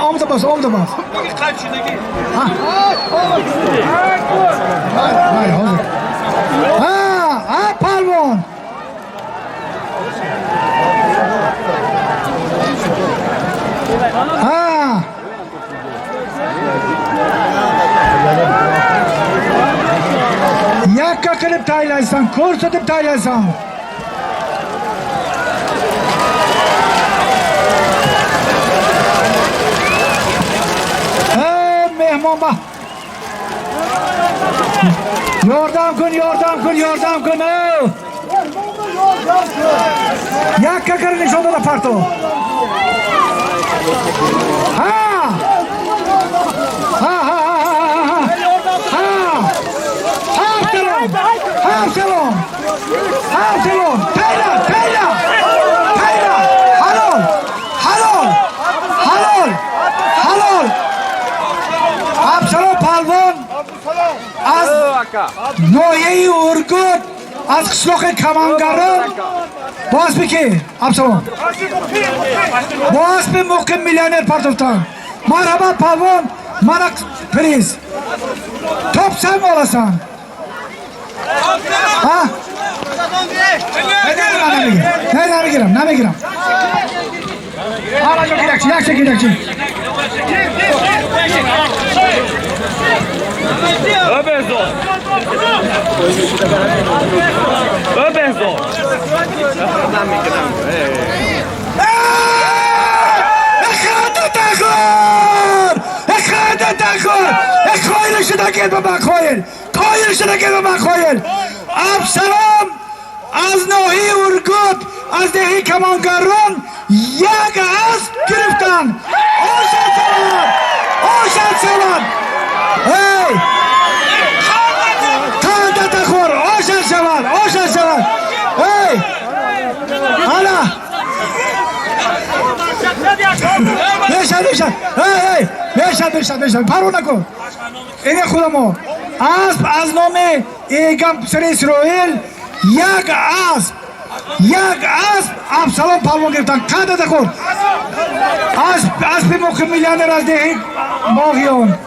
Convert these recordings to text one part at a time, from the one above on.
Омада бас, омада бас. Ҳа. Майли, ҳозир. Ҳа, ҳа, палвон. Ҳа. Yakka qilib taylaysan, ko'rsatib taylaysan. Mehmon ba. Yordam kun, yordam kun, yordam kun. Yakka qilib nishon doda parto. Ha! Ha ha ha ha ha. Ha! Absalom! Absalom! Absalom! Tayla, tayla! Tayla! Halol! Halol! Halol! Halol! Absalom palvon аз ноҳияи Ургут, аз қишлоқи Камангарон бо аспи ки? Абсалом бо аспи муқим миллионер партофтанд. Марҳабат, палвон, мана приз. Топсам оласан. Ҳа? Не, намегирам, намегирам. Ҳама ҷо гиракчи, якча гиракчи. Öberson! Öberson! خنده تخور خواهیر شده که به بخواهیر کایر شده که به بخواهیر. ابسلام از ناحیه ارگوت، از دهی کمانگران یک اسب گرفتن. آشد شود، آشد شود. ای خنده تخور، آشد شود، آشد شود. ای حالا بشن بشن، ای ای بشن بشن بشن، پرو نکن. اینه خودمون اسب از نام ایگم پسر اسرائیل یک اسب، یک اسب ابسلام پلوان گرفتن. قد تخور اسب، اسب مقیم میلیونر از دهی ماهیان.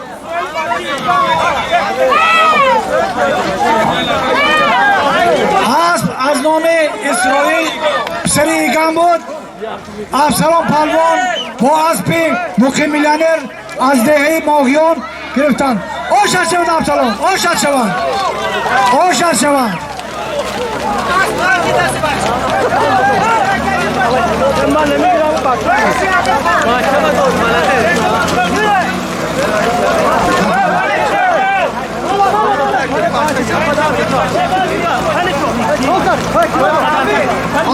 اسب از نام اسرائیل پسر ایگم بود. ابسلام پلوان با اسب مقیم میلیونر از دهه ماهیان گرفتن. آشد شود ابسلام، آشد شود، آشد شود.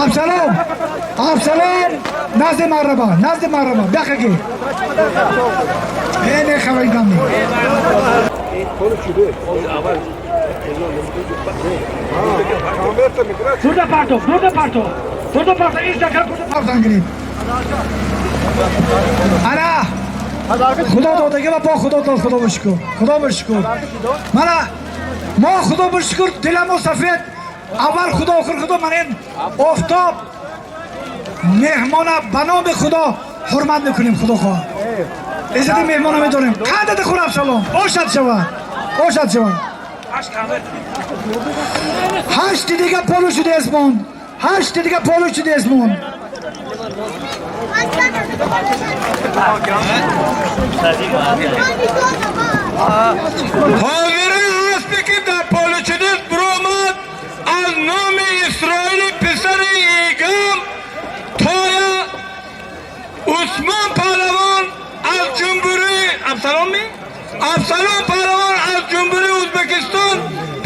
ابسلام، ابسلام نزد مرحبا، نزد مرحبا بخگی. نه خبری کم نی. Burada parto, burada parto. Burada parto, iş dakika burada parto گرید. انا خدا دادگی و با خدا داد، خدا بشکر، خدا بشکر. مانا ما خدا بشکر دلمو سفید. اول خدا، آخر خدا. من این آفتاب Меҳмона ба номи Худо ҳурмат мекунем, Худо хоҳад. Иззати меҳмона медорем. Қандата хӯр, Абсалом. Ошад шавад. Ошад шавад. Ҳашти дига полу шудааст монд. Ҳашти дига полу шудааст монд. Ҳозира аспе ки дар получудис биромад, аз номи Исроили писари Игам тоя Усмон паҳлавон аз ҷумҳурии Абсалом ми? Абсалом паҳлавон аз ҷумҳурии Ӯзбекистон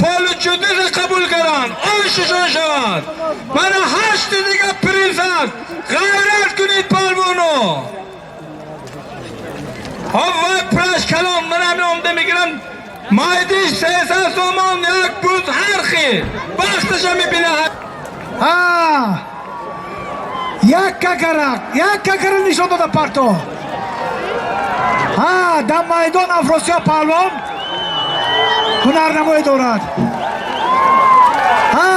получудиса қабул карданд. Ошишон шавад. Мана ҳашти дига приз аст. Ғайрат кунед, паҳлавоно. Вай пулаш калон, ман ҳамин омда мегирам. Майдиш 300 сомон, як буз ҳар хел. Бахташа мебинад. А як какара, як какара нишон дода парто. Ҳа, дар майдон Афросиёб паҳлвон ҳунарнамоӣ дорад. Ҳа,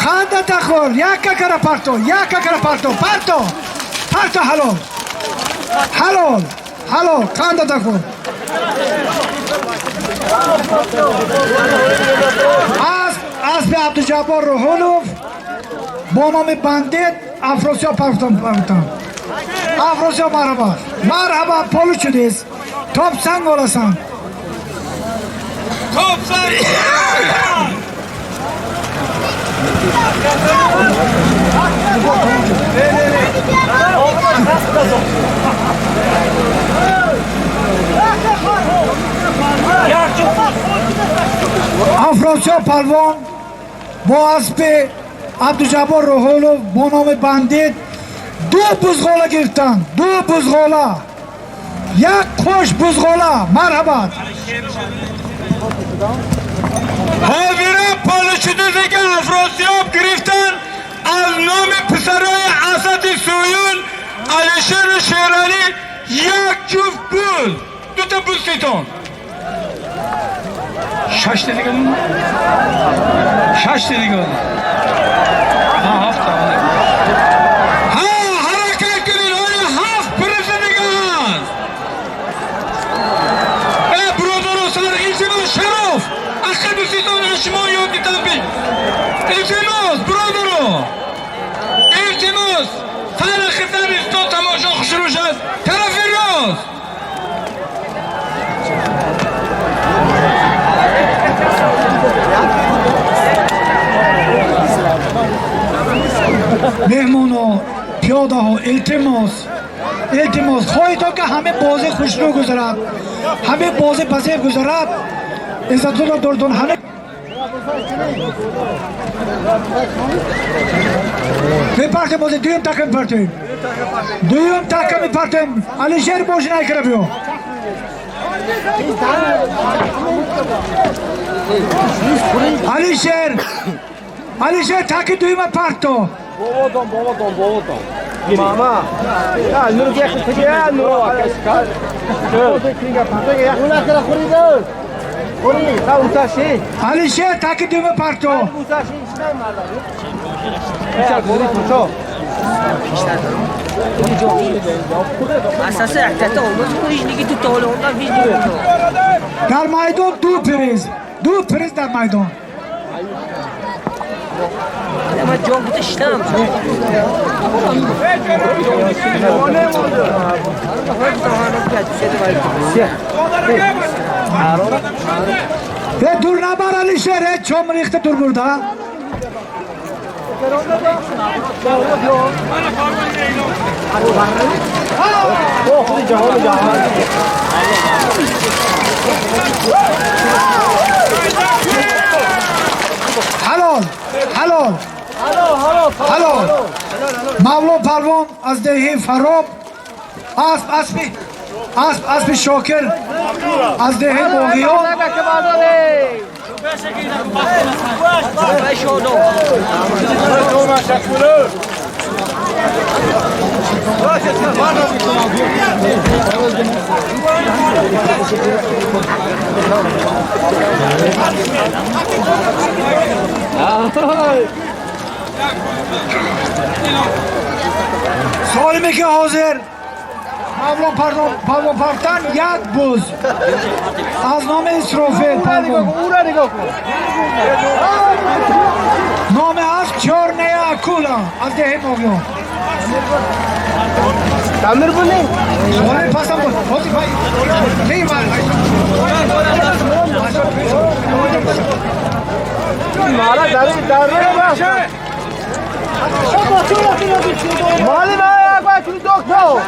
қандата хӯр, як какара парто, як какара парто, парто, парто, ҳалол, ҳалол, ҳалол, қандата хӯр. Асп аспи Абдуҷаббор Рӯҳулов бо номи Бандит Афросиёб партом партом. Афросиёб, марҳабо, марҳабо, полу чудес. Топсанг оласан. Топсан. Афросиёб палвон бо аспи Абдуҷаббор Рӯҳулов бо номи Бандит ду бузғола гирифтанд. Ду бузғола. Як қӯш бузғола. Марҳабат. Ҳозира получудисе ки Афросиёб гирифтанд, аз номи писарои Асади Суюн Алишеру Шералӣ як ҷуфт буз, дута буз ситон. Шашта дига монд? Шашта дига монд. Ҳа, ҳафта. Ҳа, ҳаракат кунед, оя ҳафт призи дига ҳаст. Э, бародаро, сар илтимос, Шароф, ақиби ситон аз шумо ёд дидам би. Илтимос, бародаро. Илтимос, сар хитар истод, тамошо хушрӯ шуд. Тарафи рост. Меҳмоно, пиёдаҳо, илтимос, илтимос, хоҳедон ки ҳама бозӣ хушрӯ гузарад, ҳама бозӣ ба зеб гузарад, иззатулло дордон ҳама мепартем бозӣ, дуюм така мепартем. Дуюм така мепартем. Алишер боши найкара биё. Алишер, Алишер таки дуюма парто. Мама. Ya nur ya nur. Алишер таки дуюма парто. Асоси ҳақиқатда olmaz. Hiç nigi tuttu ondan hiç nigi tuttu. Дар майдон ду приз, ду приз дар майдон. Ama John bitte işlem. Э, дур набар, Алишер, э, чом рехта дур бурда. Ҳалол, ҳалол, ҳалол. Мавло палвон аз деҳи Фароб, асп аспи асп аспи Шокир аз деҳи Боғиён. Солиме ки ҳозир Павлон Павлон партан як буз аз номи Исрофил Павлон. Номи асп Чёрная акула аз деҳи Моғён. Дамир буни? Солими пасам буд. Ҳозир пай. Ки Мара дари дари ба. Мали ма як ба чун доктор.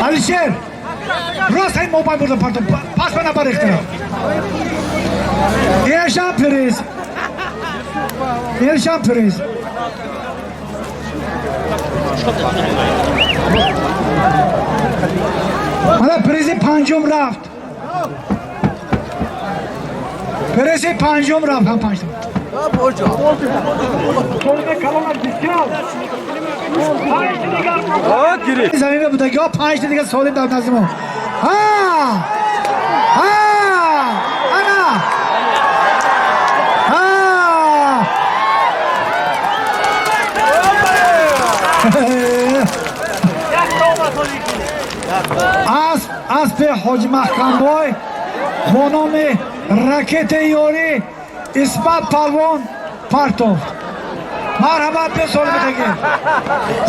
Алишер, рост ҳай мобайл бурда партон. Пас ба набар ихтирам. Эршан приз. Эршан приз. Мана призи панҷум рафт. Призи панҷум рафт, ҳам панҷта. Замина будагиҳо панҷта дига солим дар назди мо. Ҳа! Ҳа! Ана! Ҳа! Асп, аспи Ҳоҷи Маҳкамбой бо номи Ракетаи ёрӣ Исмат Палвон партофт. Марҳамат, бе солими таги.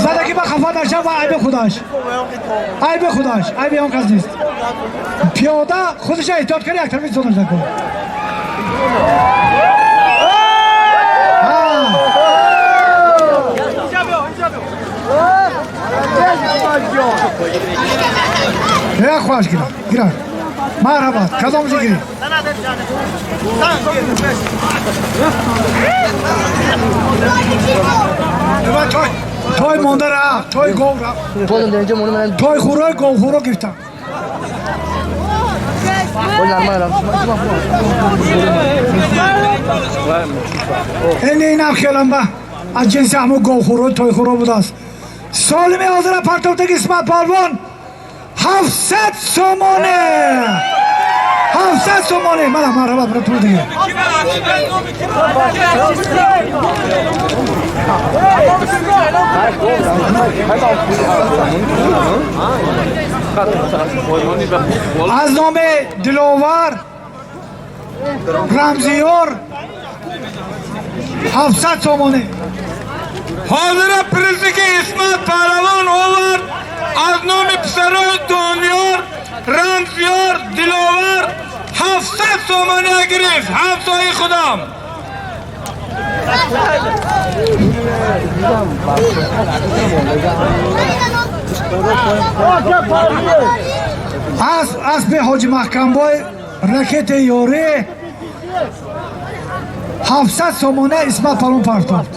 Задаги ба хафа нашав ва айби худаш. Айби худаш, айби он кас нест. Пиёда худша эҳтиёт кард, як тарафи зонаш накун. Як хоҳаш гирад, гирад. Марҳамат, кадомшо гиред? Той монда рафт, той гов рафт. Той хӯрои говхӯро гирифтам. Ин инам хелам ба аз ҷинси ҳамун говхӯро, тойхӯро будааст. Солими ҳозира партофтаги Исмат Палвон 700 сомоне. 700 сомоне. Мана марҳамат, бира пул дига. Аз номи Диловар Рамзиёр 700 сомоне. Ҳозира призе ки Исмат Паҳлавон овард аз номи писарои Дониёр, Рамзиёр, Диловар 700 сомония гирифт, ҳамсояи худам. Асп, аспи Ҳоҷи Маҳкамбой Ракетаи ёрӣ 700 сомона Исмат Палвон партофт.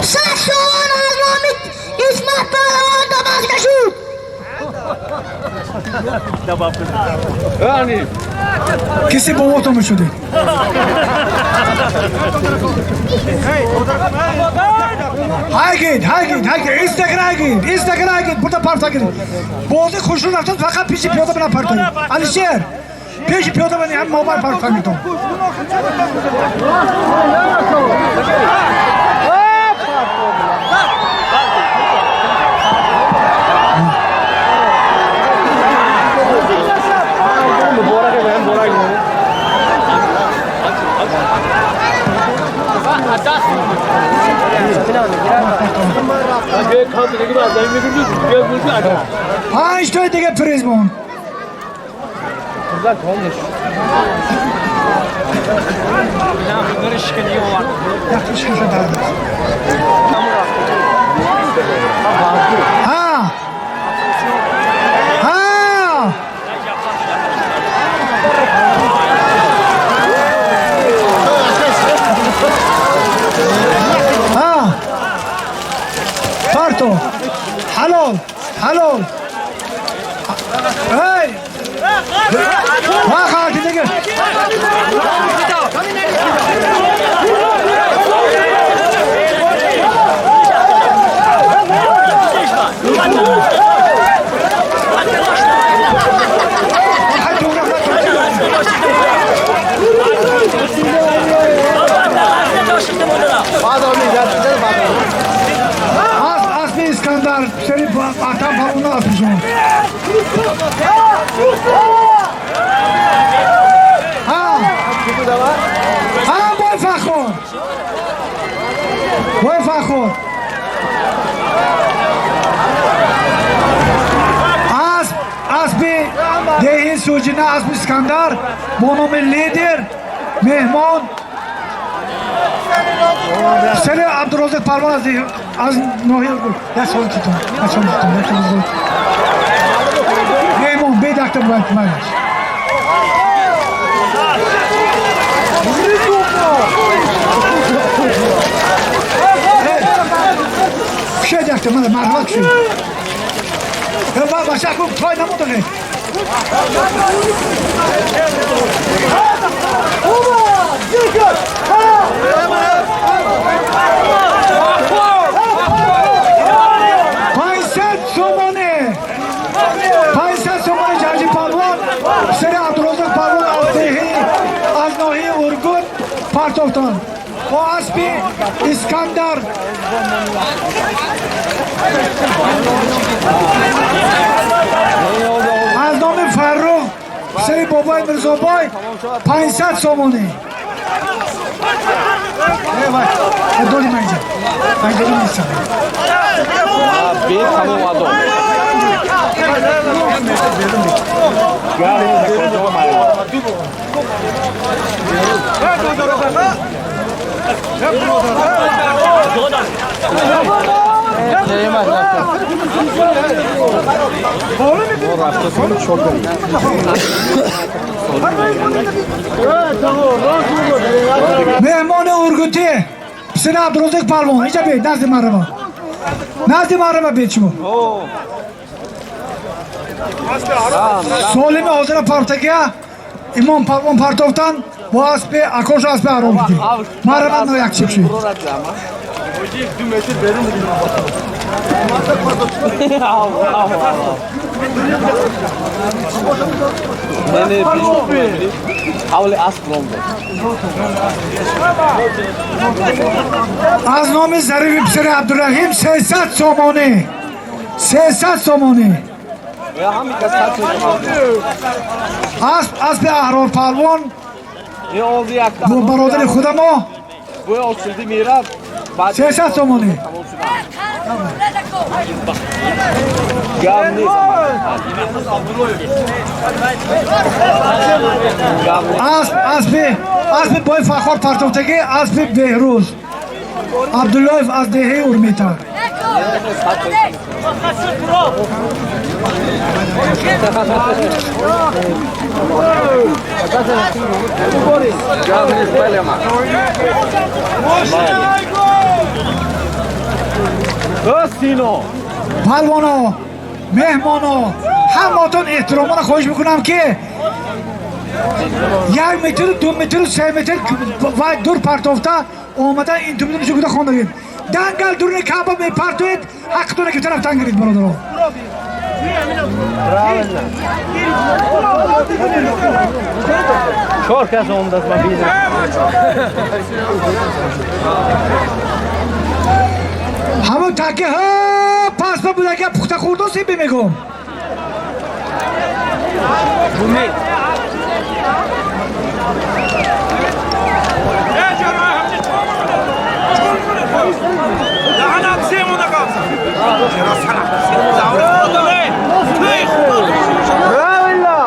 6 сомон аз номи Исмат Паҳлавон дамазга шуд. Киси бобото мешудед. Ҳайгид, ҳайгид, ҳайгид, истаграгид, истаграгид, бурда партагид. Бозӣ хушрӯ рафтан, фақат пеши пиёда бина партагид. Алишер, пеши пиёда бина ҳам мобайл партагидон. Панҷ тои дига приз монд. Ҳа. Ҳалол, ҳалол. Эй! Ва дига. Асби Искандар, писари Атам Палвона аспишон. Ҳа, бой Фахор. Бой Фахор. Асп, аспи деҳи Суҷина, аспи Искандар бо номи Лидер, меҳмон писари Абдурозиқ Палвон аз ноҳияи як сол титон, як сол титон, як сол. Меҳмон бедакта бояд кумакаш. Кушед якта, мана марҳамат кушед. Бача ку той намондагӣ. 500 сомонӣ. 500 сомонӣ Ҷарҷи Палвон, писари Абдурозиқ Палвон аз деҳи аз ноҳияи Ургут партофтанд. Бо аспи Искандар. Аз номи Фаррух, писари бобои Мирзобой, 500 сомонӣ. Доди манҷа. Манҷа нестам. Меҳмони Ургутӣ, писари Абдурозиқ Палвон, инҷа биед, назди марҳамо. Назди марҳамо биед шумо. Солими ҳозира партагия Имом Палвон партофтан бо аспи акошу аспи аром дидем. Марҳамат но як чип шуд. Аз номи Зарифи писари Абдураҳим 300 сомонӣ. 300 сомонӣ. Асп, аспи Аҳрор Палвон бо бародари худамо 300 сомонӣ. Асп, аспи, аспи бой Фахор партофтагӣ, аспи Беҳрӯз Абдуллоев аз деҳаи Урмита. Палвоно, меҳмоно, ҳаматон эҳтиромона хоҳиш мекунам, ки 1 метр, 2 метр, 3 метр ва дур партофта омада ин тумидро шукуда хондагид. Дангал дуруни Каъба мепартоед, ҳақтона ки тараф тангирид, бародаро. Чор кас омадааст, ман бинам. Ҳамон таки ҳа пасба будака пухта хӯрдоси бимегум. Правильно!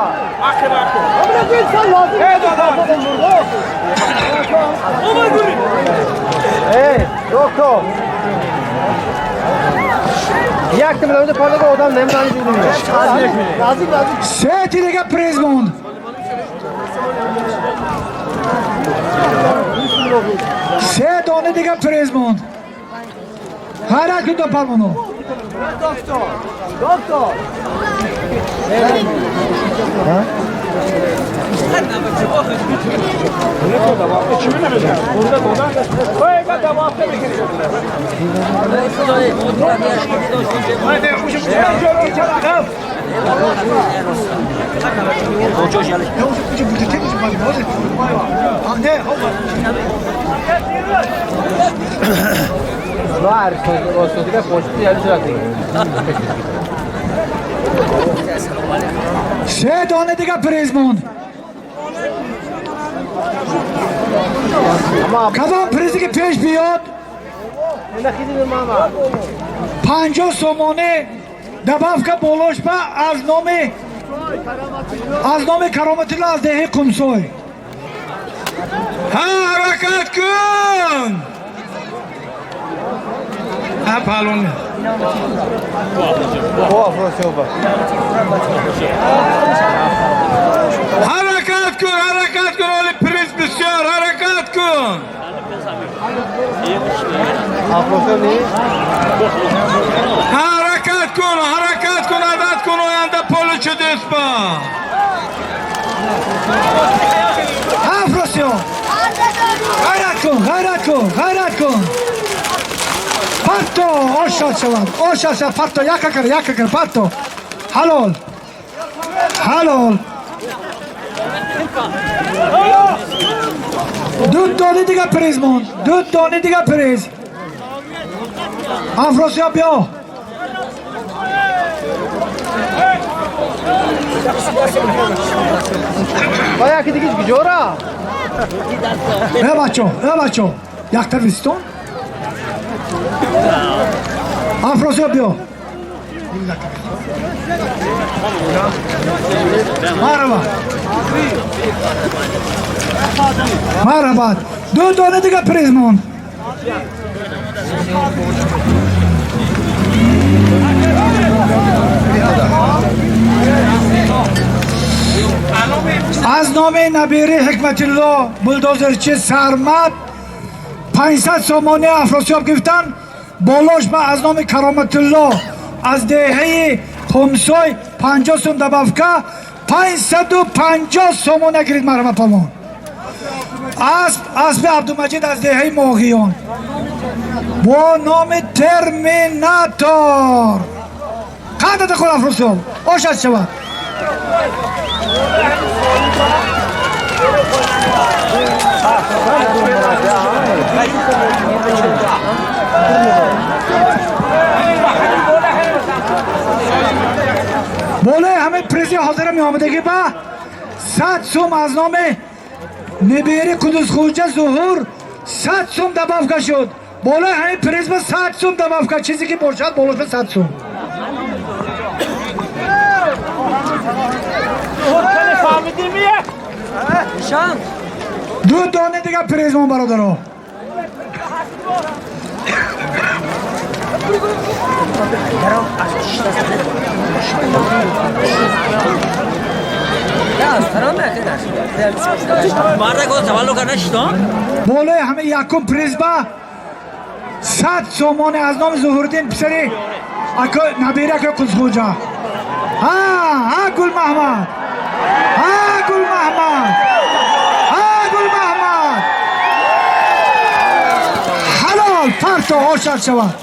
Эй, Rocco! Як милион парлага одам намедонад. Сети дига приз монд. Се дона дига приз монд. Ҳайрат кунда, палвоно. Се дона дига приз монд. Кадом призе ки пеш биёд, 50 сомонӣ добавка болош ба аз номи Кароматулло аз деҳаи Қумсой. Ҳаракат кун! Ҳа, паҳлвон. Ҳаракат кун, ҳаракат кун, ҳоли приз бисёр, ҳаракат кун. Ҳаракат кун, ҳаракат кун, одат кун, оянда получи ба. Афросиёб, ғайрат кун, ғайрат кун, ғайрат кун, парто, ошад шавад, ошад шавад, парто, яка кар, яка кар, парто, ҳалол, ҳалол. Ду дони дига приз монд, ду дони дига приз. Афросиёб, биё. Э, бачо, э, бачо, яктар вистон. Афросиёб, биё. Марҳабат, марҳабат. Ду дона дига приз монд. Аз номи набири Ҳикматилло, булдозерчи Сармад, 500 сомонӣ Афросиёб гирифтан. Болош ба аз номи Кароматулло аз деҳаи Қумсой 50 сум добавка, 550 сомона гирид. Марҳамат, палвон. Асп, аспи Абдумаҷид аз деҳаи Моғиён бо номи Терминатор. Қандата хӯр, Афросиёб, ошад шавад. Болои ҳамаи призи ҳозира меомадагӣ ба 100 сум аз номи небери Қудусхуҷа Зуҳур 100 сум добавка шуд. Болои ҳамин приз ба 100 сум добавка, чизе ки бошад, болош ба 100 сум. Ду дона дига приз мон, бародаро. Болои ҳама якум приз ба 100 сомоне аз номи Зуҳурддин, писари набири акои Қудсхуҷа. Ҳа, ҳа, Гулмаҳмад, ҳа, Гулмаҳмад, ҳа, Гулмаҳмад, ҳалол, парто, ошад шавад,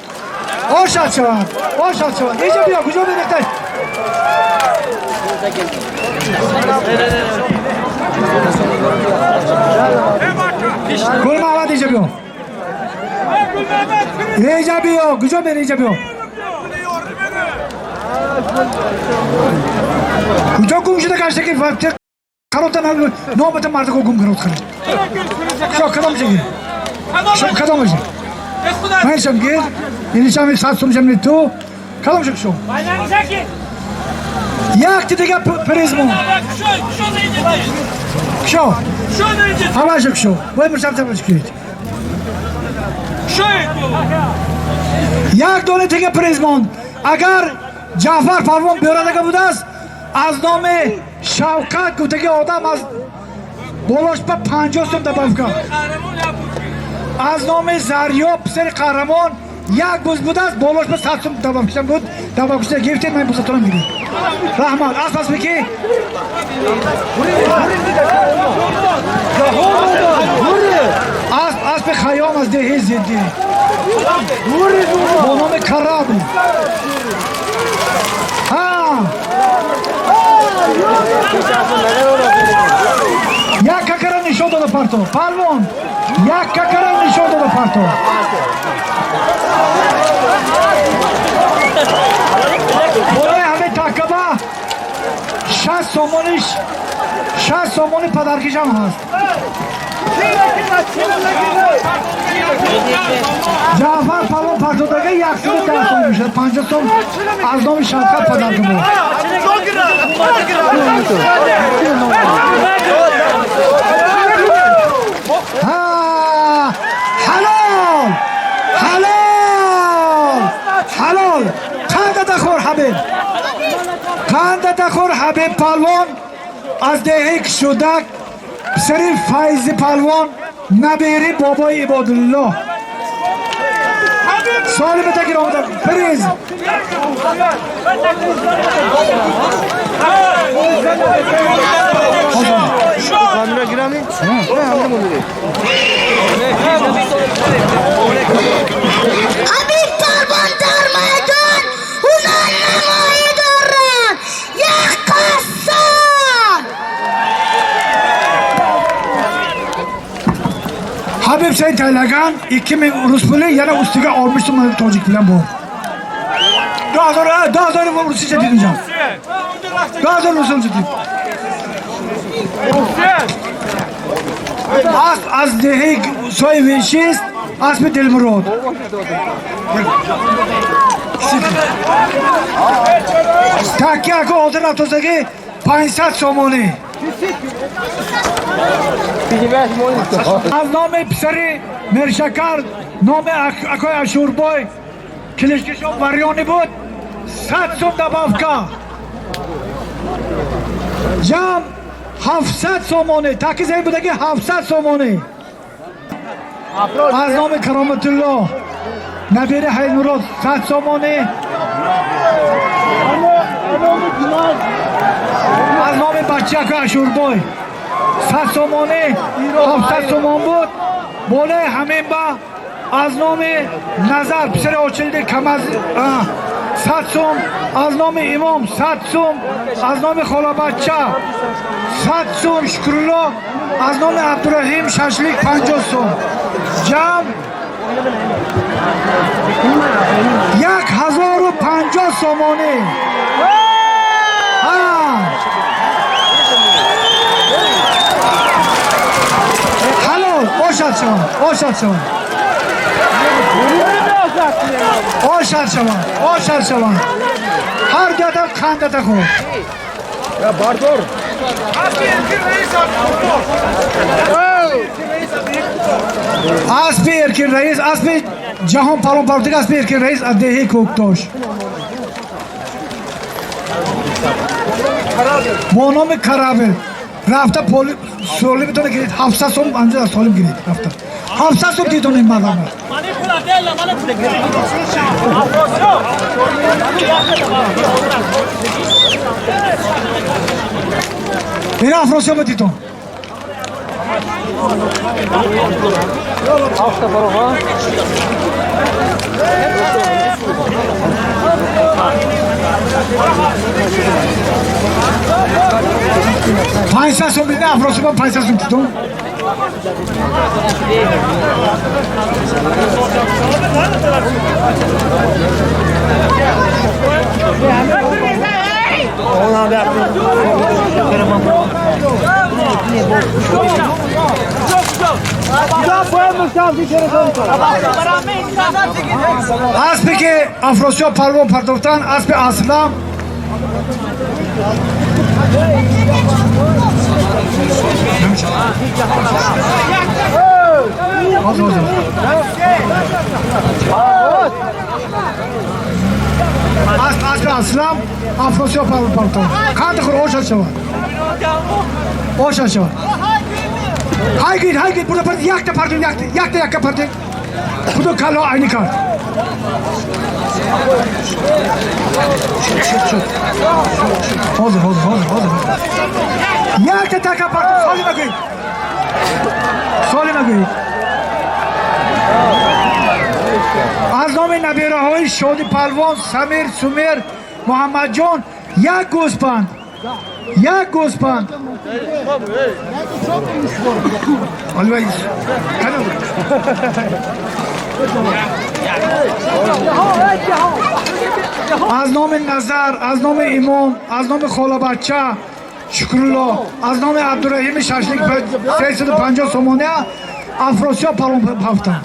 ошад шавад, ошад шавад. Иҷа биё, куҷо мерехтай? Гулмаҳмад, иҷа биё, иҷа биё, куҷо мери? Иҷа биё. Куҷо гум шуда гашта ки қарота номата мардако гум карод харид. Шо кадом шаги? Шо кадом шаги? Маншам гир, инишам 100 сум шам ту. Кадом шак шо? Якти дига приз мон. Шо? Ҳамашак шо. Вой мушам табаш кид. Як дона дига приз монд. Агар Ҷаъфар палвон биёрадага будааст, аз номи Шавқат гуфтаги одам аз болош ба 50 сум добавка. Аз номи Зарёб, писари Қаҳрамон. Як буз будааст, болош ба 100 сум добавкашам буд. Добавкаша гирифтед, ман бузатонам гирифт. Раҳмат. Асп аспи ки? Асп аспи Хайём аз деҳи Зиддӣ. Бо номи Карабл. Ҳа. Як какара нишон дода парто. Палвон. Як какара нишон дода парто. Болои ҳамин такаба 60 сомониш, 60 сомони падаркишам ҳаст. Ҷаъфар палвон партодага 110 сом мешавад. 50 сом аз номи Шавкат падарка буд. Ҳалол! Ҳалол! Ҳалол! Қандата хӯр, Ҳабиб! Қандата хӯр, Ҳабиб палвон аз деҳаи Кишудак, писари Файзи палвон, набери бобои Ибодуллоҳ. Соли битагир омада. Приз. Ҳабиб палвон дар майдон ҳунарнамоӣ дорад. Як қассоб. Ҳабиб сен тайлаган 2000 рус пули, yana ustiga 60 сом тоҷик пулам бор. 2000, 2000 русича дидинҷам. 2000 русича дид. Асп аз деҳаи сои вешист, аспи Дилмурод. Такки ако ҳозир рафтозагӣ 500 сомонӣ. Аз номи писари Миршакар, номи акои Ашурбой, килишкишон варёни буд, 100 сом добавка. Ҷамъ 700 сомонӣ. Таки зай будаги 700 сомонӣ. Аз номи Кароматулло, набири Ҳайнурод 100 сомонӣ. Аз номи бача акои Ашурбой 100 сомонӣ, 700 сомон буд. Болои ҳамин ба аз номи Назар, писари Очилди Камаз, 100 сом, аз номи Имом 100 сом, аз номи холабача 100 сом, Шукрулло, аз номи Абдураҳим шашлик 50 сом. Ҷамъ 1050 сомонӣ. Ҳалол, ошад шаванд, ошад шаванд. Ошад шаванд, ошад шаванд. Ҳар дуятам қандата хӯр. Бардор. Аспи Эркин раис, аспи Ҷаҳон палон партига, аспи Эркин раис аз деҳаи Кӯктош. Бо номи Карабел рафта соли битона гирид, 700 сом анҷо аз солим гирид рафта. 700 сом дидон ин мардама. Ина Афросиёб дидон. 500 сом дида Афросиёб 500 сом дидон. Аспе ки Афросиёб парвон партофтан, аспи Аслам. Аспи Аслам Афросиёб парвон партофт. Қанди хур ошад шавад. Ошад шавад. Ҳайгид, ҳайгид, бурда пард, якта партон, якта, якта, якка партон. Худо калло айни кард. Шуд, ҳозир, ҳозир, ҳозир, ҳозир. Якта така партов, соли нагӯед, соли нагӯед. Аз номи набираҳои Шоди Палвон, Самир, Сумер, Муҳаммадҷон як гӯспанд, як гӯспанд. Аз номи Назар, аз номи Имом, аз номи холабача Шукрулло, аз номи Абдураҳими шашлик 350 сомония Афросиёб палвон ҳафтанд.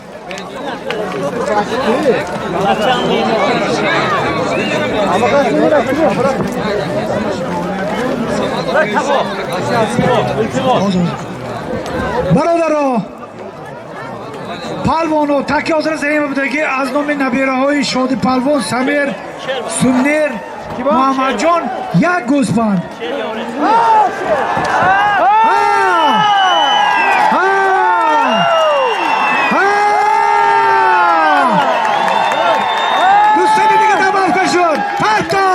Бародаро, палвоно, таки ҳозира заима буда, ки аз номи набираҳои Шоди Палвон, Самир, Суннир, Муҳаммадҷон як гӯспанд. Дӯстони дига добавка шуд. Парто,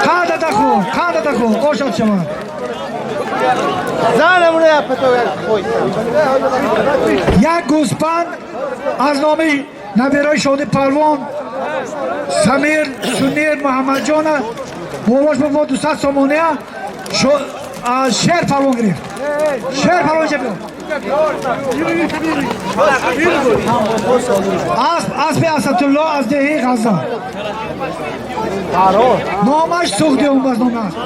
қандата хӯр, қандата хӯр, ошад шавад. Як гӯспанд аз номи набираи Шоди Палвон, Самир, Сунир, Муҳаммадҷона бобош бо 200 сомония Шер Палвон гирифт. Шер Палвон чемпион. Асп, аспи Асадулло аз деҳаи Ғазза, номаш Суғдиён аз номи асп.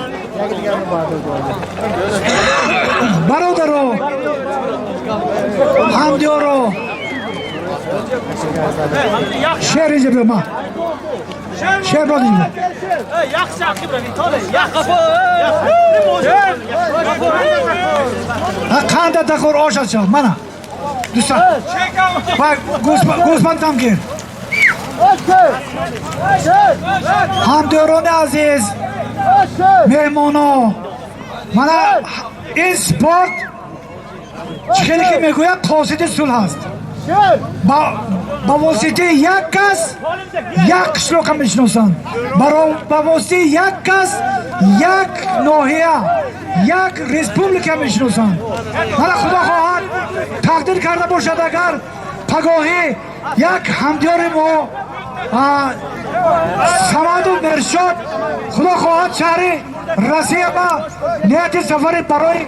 Бародаро, ҳамдиёро, шер инҷа биё, ма шер брод инҷа. Қанда тахӯр, ошад шавад. Мана дӯстан, гӯспандам гир. Ҳамдиёрони азиз, меҳмоно, мана ин спорт чӣ хеле ки мегӯяд, қосиди сулҳ аст. Ба воситаи як кас як қишлоқа мешиносанд, ба воситаи як кас як ноҳия, як республика мешиносанд. Мана худо хоҳад, тақдир карда бошад, агар пагоҳӣ як ҳамдиёри мо Самаду Мершод, худо хоҳад, шаҳри Россия ба нияти сафари барои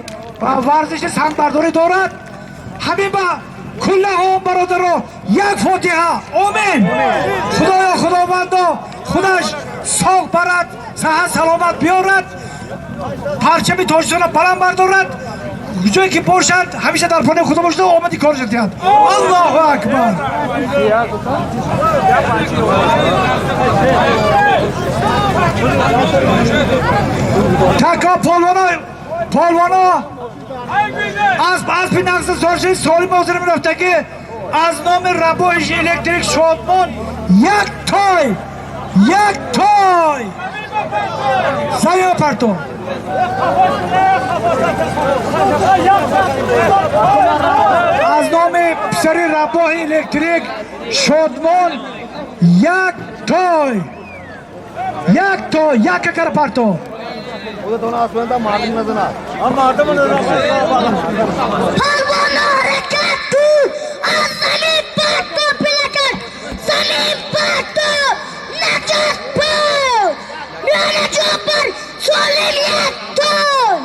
варзиши сангбардорӣ дорад. Ҳамин ба куллаҳом, бародаро, як фотиҳа, омин. Худоё, худовандо, худаш соғ барад, саҳат саломат биёрад, парчами Тоҷикистонро баланд бардорад. Ҷое ки бошад, ҳамеша дар паноҳи худо бошад, омади корша диҳад. Аллоҳу акбар. Така полвоно, полвоно, асп, аспи нақси сорши солим ҳозир мерафтагӣ аз номи Рабоиш Электрик Шодмон як той, як той саё парто. Аз номи писари Рабоҳи Электрик Шодмон як той, як той, як какара парто. Палвоно, ҳаракат кун, аз замин парто, пилакар замин парто, начаспо, миёна ҷобар, солим, як той.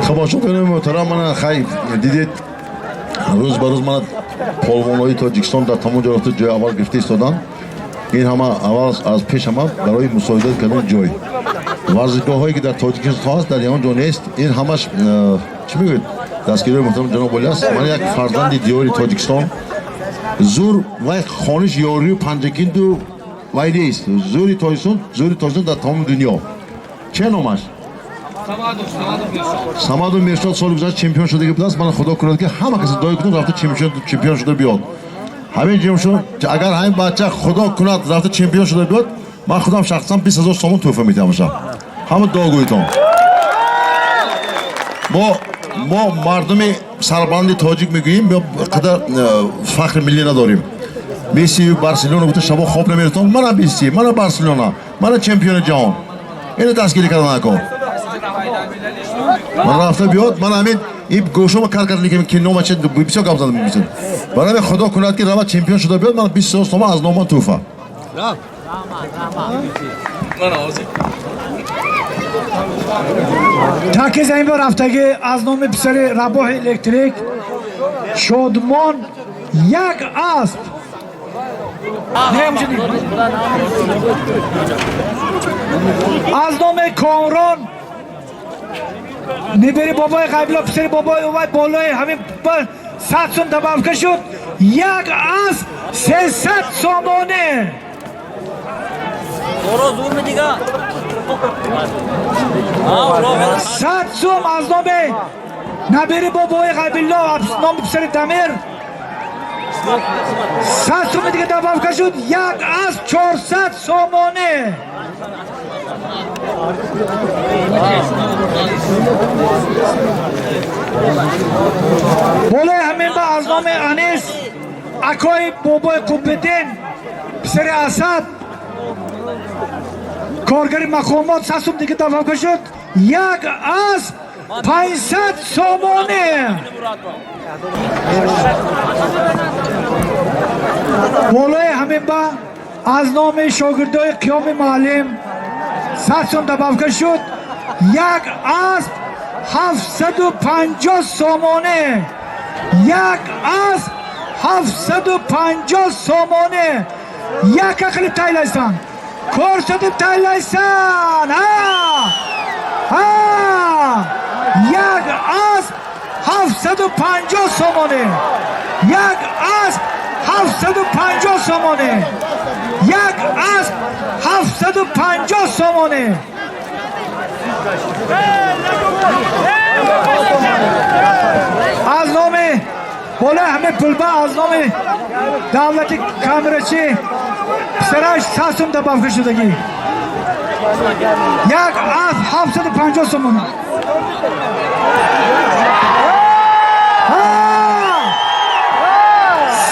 Тамошобинони муҳтарам, мана хай дидед, рӯз ба рӯз мана полвонҳои Тоҷикистон дар тамом ҷо рафта ҷои аввал гирифта истоданд. Ин ҳама аввал аз пеш ҳама барои мусоидат кардани ҷой варзишгоҳҳое, ки дар Тоҷикистон ҳаст, дар ягон ҷо нест. Ин ҳамаш чӣ мегӯед, дастгириҳои муҳтарам ҷаноб олӣ аст. Мана як фарзанди диёри Тоҷикистон, зур вай хониш ёрию Панҷакинду вай нест. Зури Тоҷикистон, зури Тоҷикистон дар тамоми дунё. Че номаш? Самаду Мершод. Соли гузашта чемпион шудаги будааст. Мана худо кунад, ки ҳама касе дуо кунад, рафта чемпион шуда биёд. Ҳамин чемпион, агар ҳамин бача, худо кунад, рафта чемпион шуда биёд. Ман худам шахсан 20 ҳазор сомон тӯҳфа метиҳам. Ҳама дуогӯйтон. Мо мардуми сарбаланди тоҷик мегӯем, қадар фахри миллӣ надорем. Месси Барселона гуфта шабо хоб намератон. Мана Месси, мана Барселона, мана чемпиони ҷаҳон. Ина дастгирӣ кардан накун. Ман рафта биёд, ман ҳамин ин гӯшома кар карда ки нома че бисёр гап задам бисёр. Барои Худо кунад ки рава чемпион шуда биёд, ман 20 ҳазор сомон аз номан тӯҳфа. Таки замин ба рафтагӣ аз номи писари Рабоҳи электрик Шодмон як асп. Аз номи Комрон нибери бобои Ғайбулло писари бобои Увай болои ҳамин 100 сум добавка шуд. Як асп 300 сомонӣ. 100 сум аз номи набери бобои Ғайбулло аз номи писари Дамир 100 суми дига добавка шуд. Як асп 400 сомонӣ. Болои ҳамин ба аз номи Анис акои бобои Қуббиддин писари Асад коргари мақомот 100 сум дига добавка шуд. Як асп 500 сомонӣ. Болои ҳамин ба аз номи шогирдои Қиёми муаллим 100 сум добавка шуд. Як асп 750 сомонӣ. Як асп 750 сомонӣ. Як ақли тайлайсан. Ko'rsatib taylaysan. Ha! Ha! Як асп 750 сомонӣ. Як асп 750 сомонӣ. Як асп 750 сомонӣ. Аз номи болои ҳамаи пулба аз номи давлати камерачӣ писараш 100 сум добавка шудагӣ. Як асп 750 сомонӣ.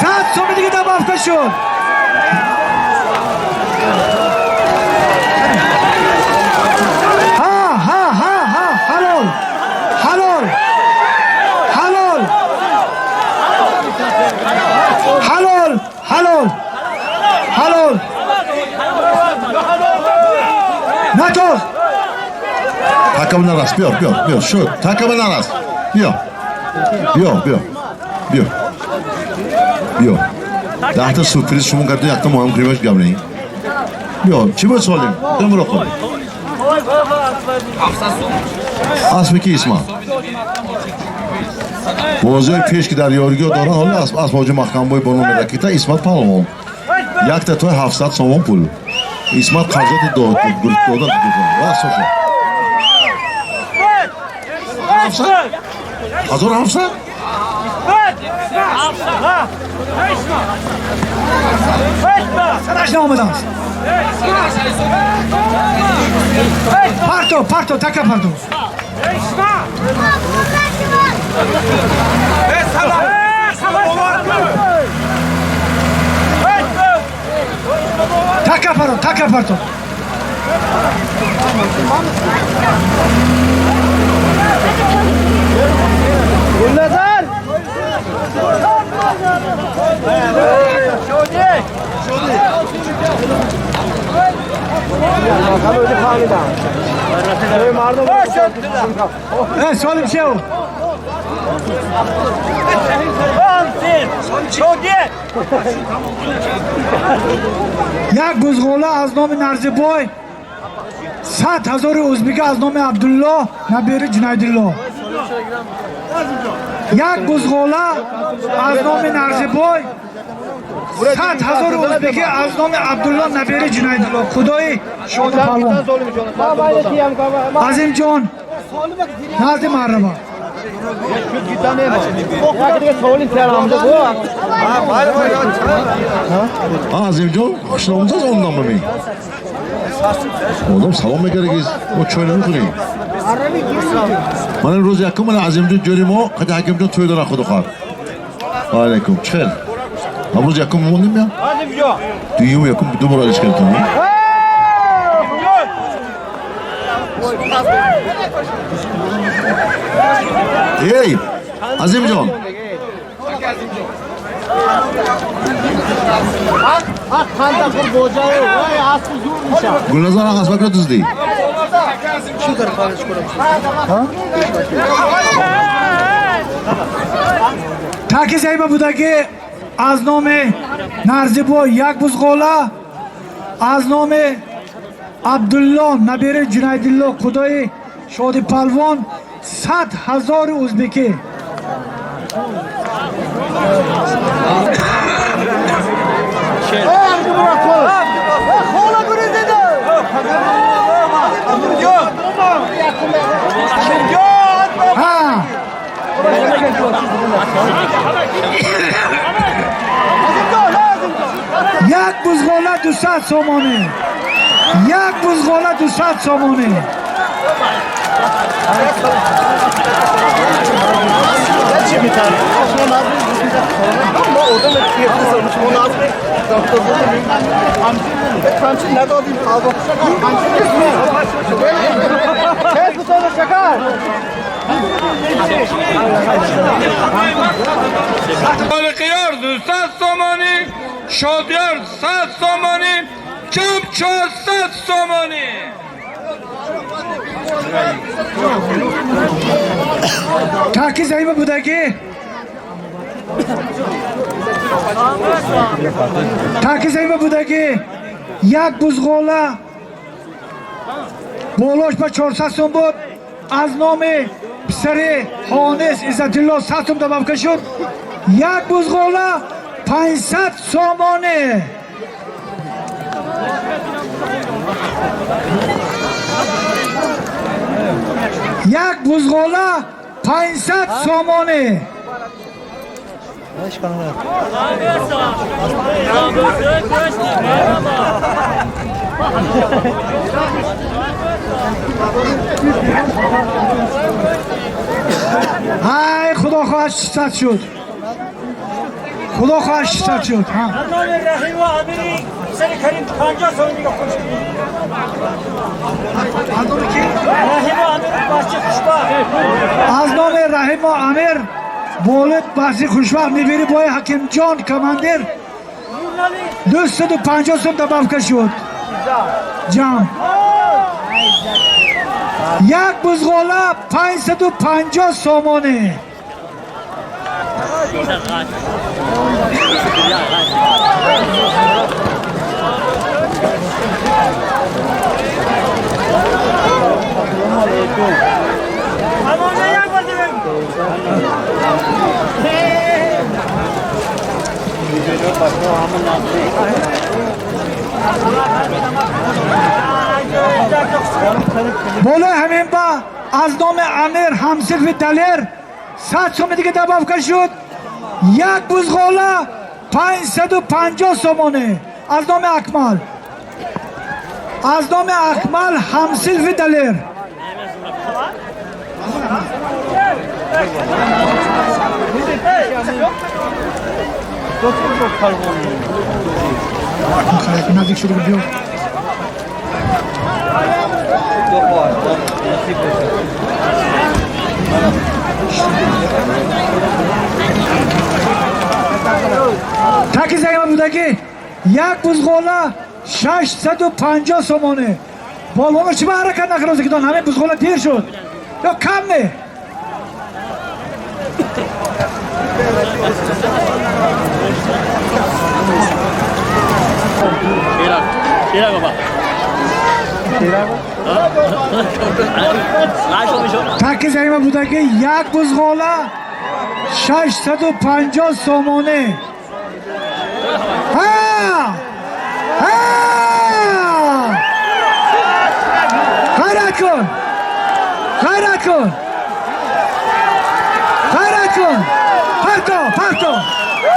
100 суми дига добавка шуд. Ҳа ҳа ҳа ҳа ҳалол ҳалол ҳалол ҳалол ҳалол ҳалол натоз. Такама нарас, биё, биё, биё, шуд. Такама нарас. Биё. Биё, биё. Биё. Биё. Даҳта сюрприз шумо кардем, якта муҳим кримаш гап не. Биё, чӣ буд солим? Дам роқо. Аспи ки Исмат? Бозиҳои пеш ки дар ёригиҳо доранд, ҳоло асп ҳоҷи Маҳкамбой бо номи ракета Исмат паҳлавон. Якта той 700 сомон пул. Исмат қарзоти дод, дода, раст шуд. 700? 1700? Сараш наомадааст. Парто, парто, така парто. Така парто, така парто. Гулназар! Солим шев. Як гузғола аз номи Нарзибой 100 ҳазори ӯзбека аз номи Абдулло набери Ҷунайдулло. Як гузғола аз номи Нарзибой 100 ҳазори ӯзбекӣ аз номи Абдулло набери Ҷунайдулло. Худои шоду палвон. Азимҷон назди марҳаба. Азимҷон хушномӯз аз он номами. Одам салом мекард, мо чой намехӯрем. Ман рӯзи якум ман Азимҷон ҷӯри мо қади Ҳакимҷон тӯй дора, худо хоҳад. Алайкум. Чӣ хел? Ҳам рӯзи якум мондем я? Дуюм якум ду бор алиш кардем. Эй, Азимҷон. Гулназар асбакро дуздӣ. Таки заима будаги аз номи Нарзибо як бузғола, аз номи Абдулло набири Ҷунайдулло худои Шоди Палвон 100 000 узбекӣ. Як бузғола 200 сомонӣ. Як бузғола 200 сомонӣ. خالقیار 200 سومانی، شادیار 100 سومانی، کم 400 سومانی. Таки заима будаги таки заима будаги як бузғола болош ба 400 сом буд, аз номи писари Ҳонис Иззатулло 100 сом добавка шуд. Як бузғола 500 сомонӣ. Як бузғола 500 сомонӣ. Ай, худо хоҳад 600 шуд. Худо хоҳад 600 шуд. Аз номи Раҳиму Амир волид баҳси хушвақт небири бои Ҳакимҷон командир 250 сом добавка шуд. Ҷамъ як бузғола 550 сомонӣ. Болои ҳамин ба аз номи Амир ҳамсирфи Далер 100 соми дига добавка шуд. Як бузғола 550 сомонӣ аз номи Акмал. Аз номи Акмал ҳамсирфи Далер. Наздик шуда биё. Таки заима будаги як бузғола 650 сомонӣ. Болоно чӣ ба ҳаракат накард, ки дон ҳамин бузғола дер шуд ё кам не? Таки заима будаги як бузғола 650 сомонӣ. Ҳа! Ҳа! Ғайрат кун! Ғайрат кун! Ғайрат кун! Парто, парто!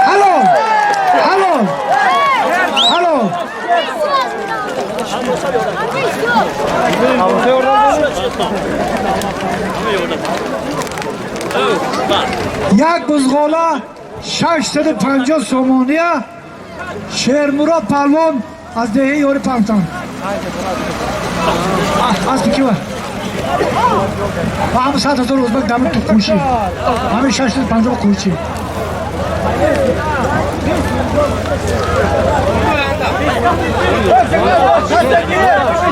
Ҳалол! Ҳалол! Ҳалол! Як бузғола 650 сомония Шермурод палвон аз деҳаи Ёри Пахтан. Аспи кива? Ҳама 100 000 узбек дами ту қӯши. Ҳами 650 қӯши.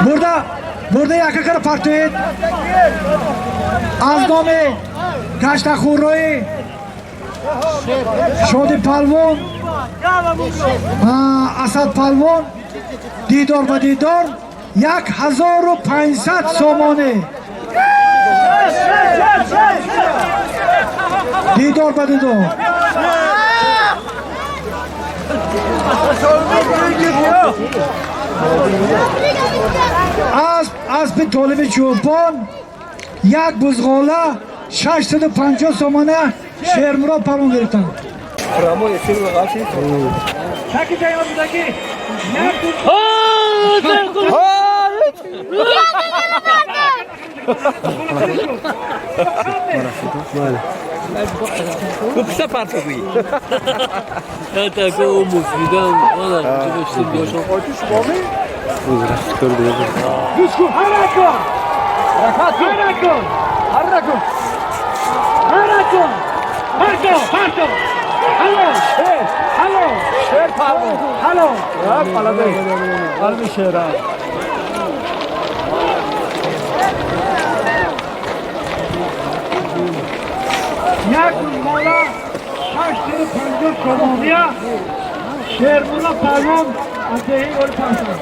Бурда бурда яка кара партоед. Аз номи гаштахӯррои Шоди палвон, Асад палвон, дидор ба дидор 1500 сомонӣ. Дидор ба дидор. Асп аспи толиби чӯпон, як бузғола 650 сомона Шермурод палвон гирифтанд. Чаки ҷайма будаки? Як Купса партови. Ҳаракон! Ҳаракон! Ҳаракон! Ҳаракон! Парто! Парто! Ҳало! Ҳало! Ҳало! Як бузғола 650 сомония Шермула палвон аз деҳаи Ёри Пахтан.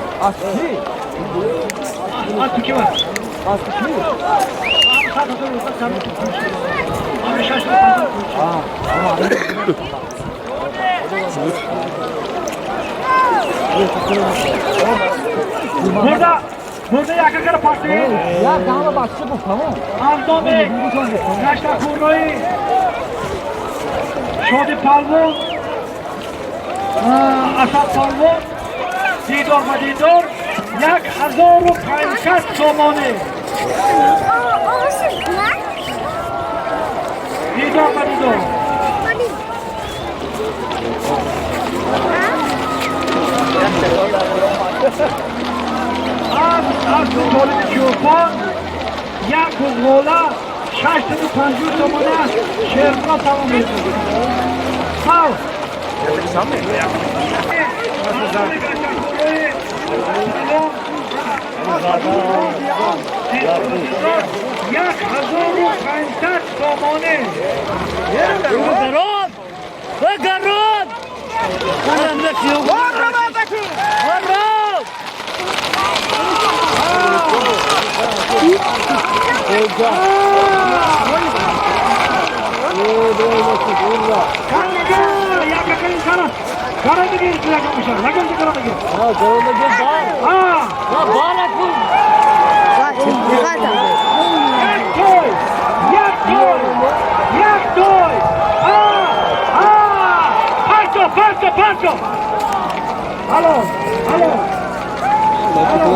Аспи кива? Аспи ки? 100 000 рӯза сар. Ҳами 650 қӯши. Бурда бурда яка кара партоед. Аз номи гаштахӯррои Шоди палвон, Асад палвон, дидор ба дидор 1500 сомонӣ. Дидор ба дидор. Аспи толиби чӯпон, як бузғола 650 сомона Шермурод палвон гирифтанд. Ҳав! 1500 сомонӣ. Гарон! Гарон! Parto, parto! Алло, алло! Алло!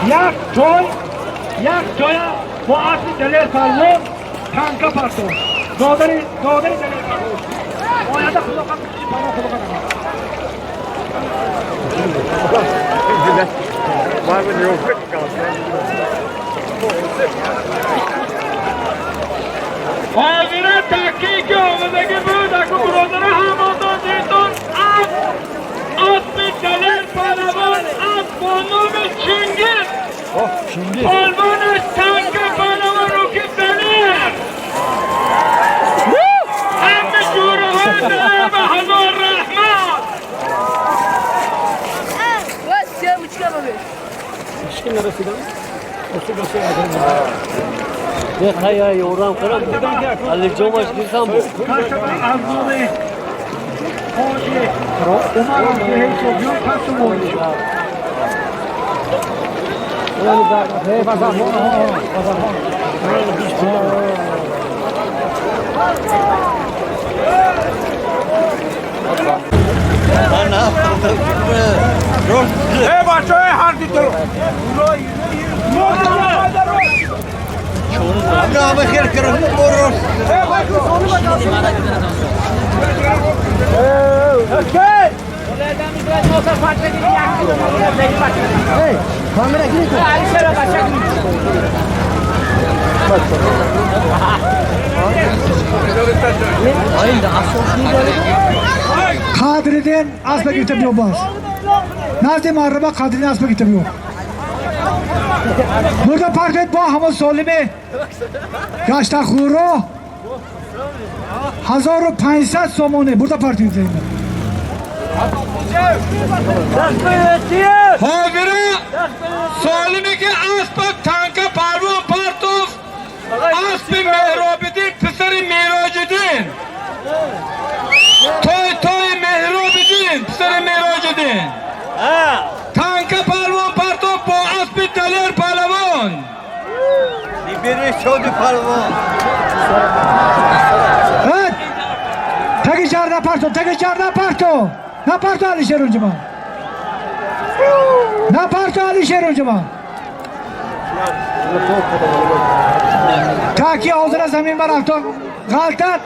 Як ҷой, як ҷоя бо аспи Далер палвон танка партофт. Додари додари Далер палвон. Оянда худо қабул палвон худо қабул. Ҳозира таккие ки омадагӣ буд, аку бародара ҳамонтон дидон, аспи Далер палавон, асп бо номи Чингиз. Полвонаш Танка палавон руки Далер. Ҳама ҷӯраҳои Далер ба ҳазор раҳмат. Аз номи ҳоҷи Умар деҳаи Софиён 5 сомонӣ шуд. Қадридин асба гирифта биё, боз назди марраба Қадридин асба гирифта биё. Бурда партоед бо ҳамон солиме гаштахӯро, 1500 сомоне бурда партоед. Ҳозира солиме ки аспа Танка Парвон партов, аспи Меҳробиддин писари Мероҷиддин, той той Меҳробиддин писари Мероҷиддин. Танка Парвон партов бо аспи Далер Палавон. Шоди Палвон. Ҳад! Таги ҷар напарто, таги ҷар напарто, напарто, Алишер унҷума напарто, Алишер унҷума. Таки ҳозира замин барафто ғалтад,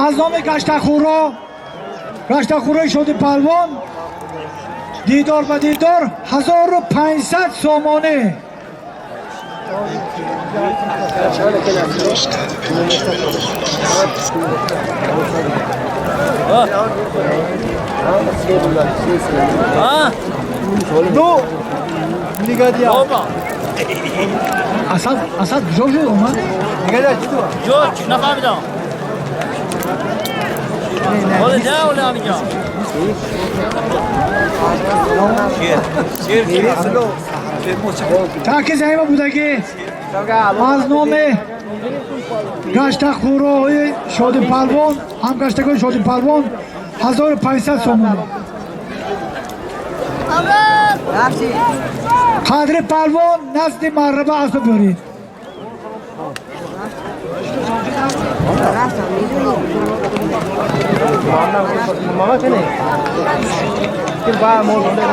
аз номи гаштахӯро, гаштахӯрои Шоди Палвон, дидор ба дидор 1500 сомонӣ. Ду. Асад, Асад куҷо шуд, омад? Жоқ, нафаҳмидам. Ҳоли не, оли ҳамиҷа. Таки заима будагӣ, аз номи гаштахӯрои Шоди Палвон, ҳамгаштагони Шоди Палвон, 1500 сомонӣ. Қадри Палвон, назди марраба асба биёред. Мама кане? Ки ба мо банда.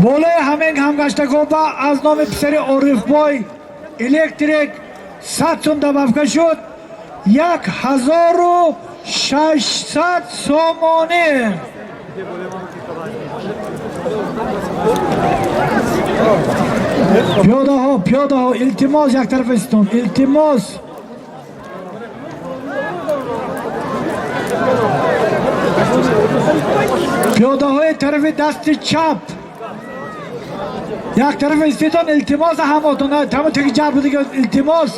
Болои ҳамин ҳамгаштагоба аз номи писари Орифбой Электрик 100 сум добавка шуд, 1600 сомонӣ. Пиёдаҳо, пиёдаҳо, илтимос, яктарафа истон, илтимос. Пиёдаҳои тарафи дасти чап як тарафа истедон, илтимос, ҳамотон тамо теги ҷар будига, илтимос.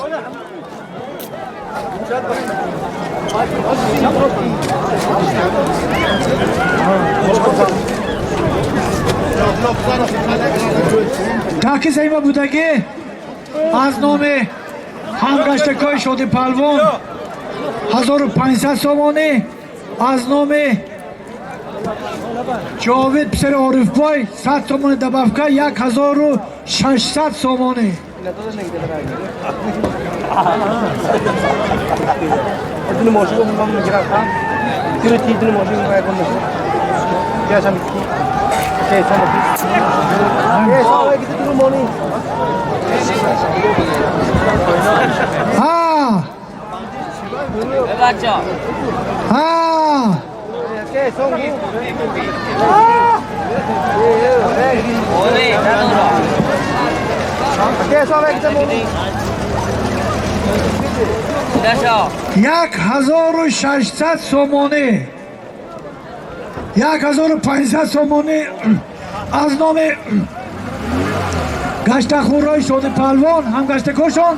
Таки заима будагӣ, аз номи ҳамгаштакҳои Шоди Палвон 1500 сомонӣ, аз номи Ҷовид писари Орифбой 100 сомонӣ добавка, 1600 сомонӣ. Dunu moshi ko mam gira kha. Tiru ti dunu moshi ko kon moshi. Kya sam ki? Ke sam ki? Ke sam ki dunu moni. ҳа. Бача. Ҳа. Ke sam ki? Оли, надора. Ke sam ki moni? Даша. 1600 сомонӣ, 1500 сомонӣ аз номи гаштахӯрои Шоди Палвон, ҳамгаштакошон,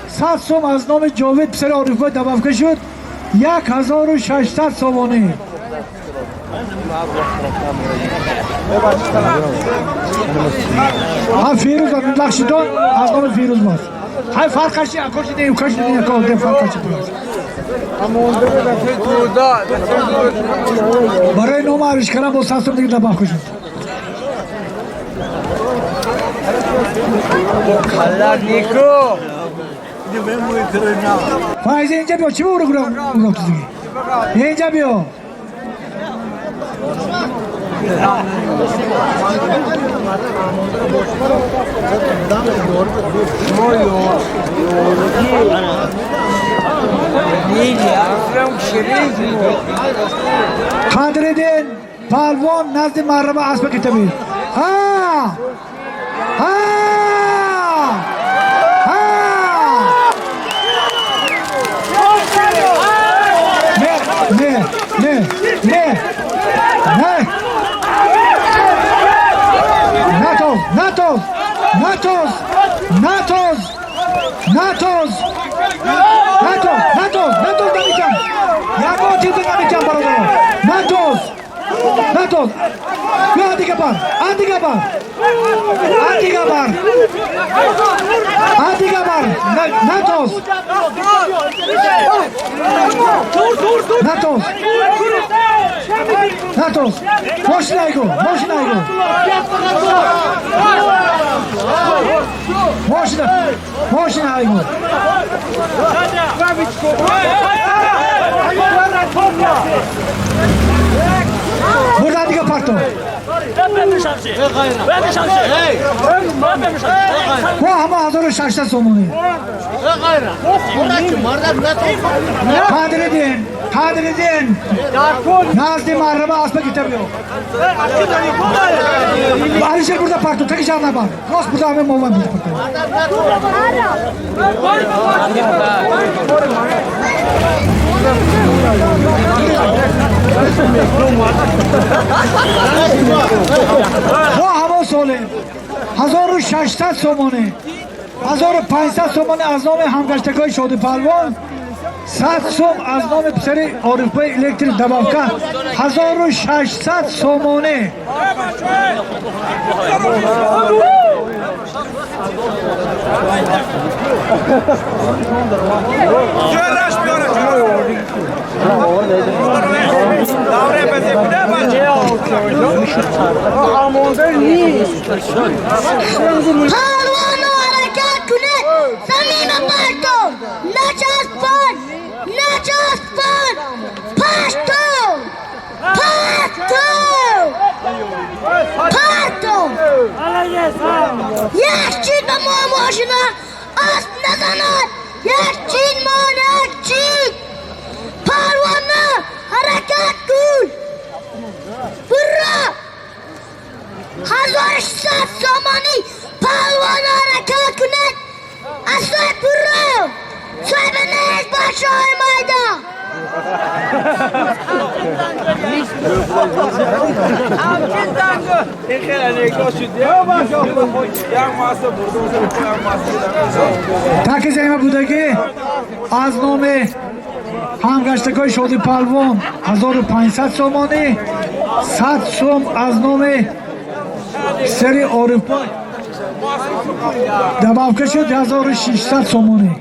100 сом аз номи Ҷовид писари Орифбой добавка шуд, 1600 сомонӣ. Ҳа, Фирӯз бахшидон, аз номи Фирӯз боз. Ҳай, фарқаши акоши не, укаши не, фарқаши пулаш. Барои нома аришкарам бо 100 сом дига добавка шуд. Файза, инҷа биё, чӣ урок диги? Инҷа биё. Қадриддин палвон назди марраба аспа китаби. Ҳа! Ҳа! Ҳа! Не, не, не, не, не! Натоз, натоз, натоз, натоз, натоз, натоз, натоз, натоз намекам. Ягон чизе намекам, бародарон. Натоз, натоз. Биё дига бар, а дига бар, а дига бар, а дига бар. Натоз, натоз, натоз. Мошина айгу, мошина айгу. Мошина, мошина айгу. Бурда дига парто. Мо ҳама 1600 сомонӣ. Қадриддин, Қадриддин. Назди марраба аспа гирифта биё. Алишер бурда парто, таки шаҳр набар. Рост бурда ҳама мован бурда парто. Мо ҳамо солем. 1600 сомонӣ. 1500 сомонӣ аз номи ҳамгаштакҳои Шоди Палвон, 100 сом аз номи писари Орифбой электрик добавка, 1600 сомонӣ. Палвоно ҳаракат кунед, замина партов, начаспон, начаспон, партов, партов, партов. Як чиз ба мо мошина асп назанад, як чиз мон, як чиз. Парвона ҳаракат кун. Бура! 1600 сомонӣ палвона ҳаракат кунед. Асой буро! Соҳиби нест бачаҳои майдон. Таки займа будагӣ аз номи ҳамгаштакҳои Шоди Палвон 1500 сомонӣ, 100 сом аз номи писари Орифбой добавка шуд 1600 сомонӣ.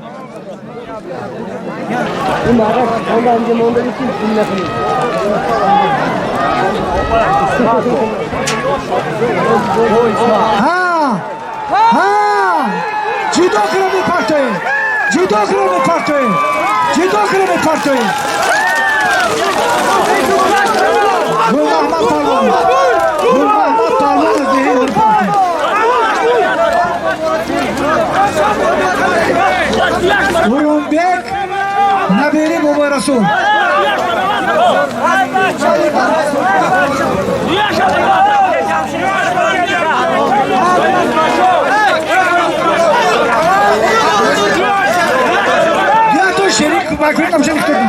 Ҳа! Ҳа! Ҷудо кира мепартоед! Ҷудо кира мепартоед! Ҷудо кира мепартоед! Гулмаҳмад Палвон! Гулмаҳмад Палвон аз деҳаи Орифбой. Урунбек набери Бобои Расул. Я то шерик бакрин нам шерик токун.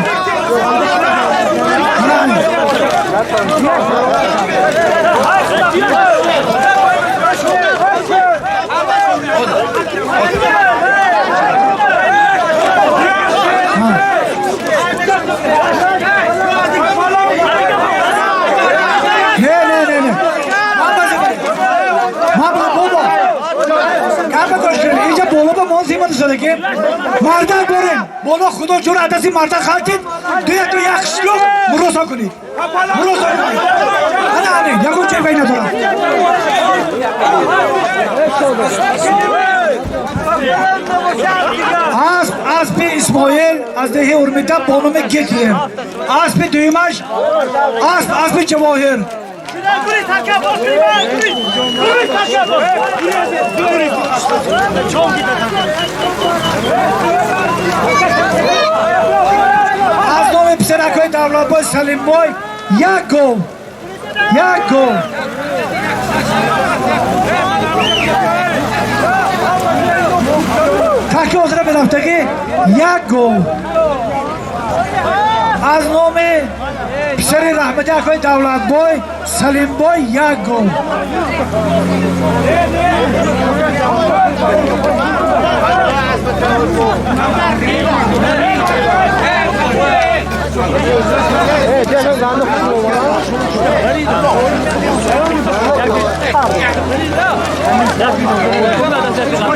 Рафтадагӣ мардак борем, боло худо ҷур адаси мардак халтид, дуяту як қишлоқ муросо кунед, муросо кунед. Ана ҳамин, ягон ҷой вай надорам. Асп аспи Исмоил аз деҳи Урмита бо номи Гитлер. Аспи дуюмаш асп аспи Ҷавоҳир. Аз номи писаракҳои Давлатбой Салимбой як гов, як гов. Таки ҳозира мерафтагӣ як гов. Аз номи писари раҳмати акои Давлатбой Салимбой як гов.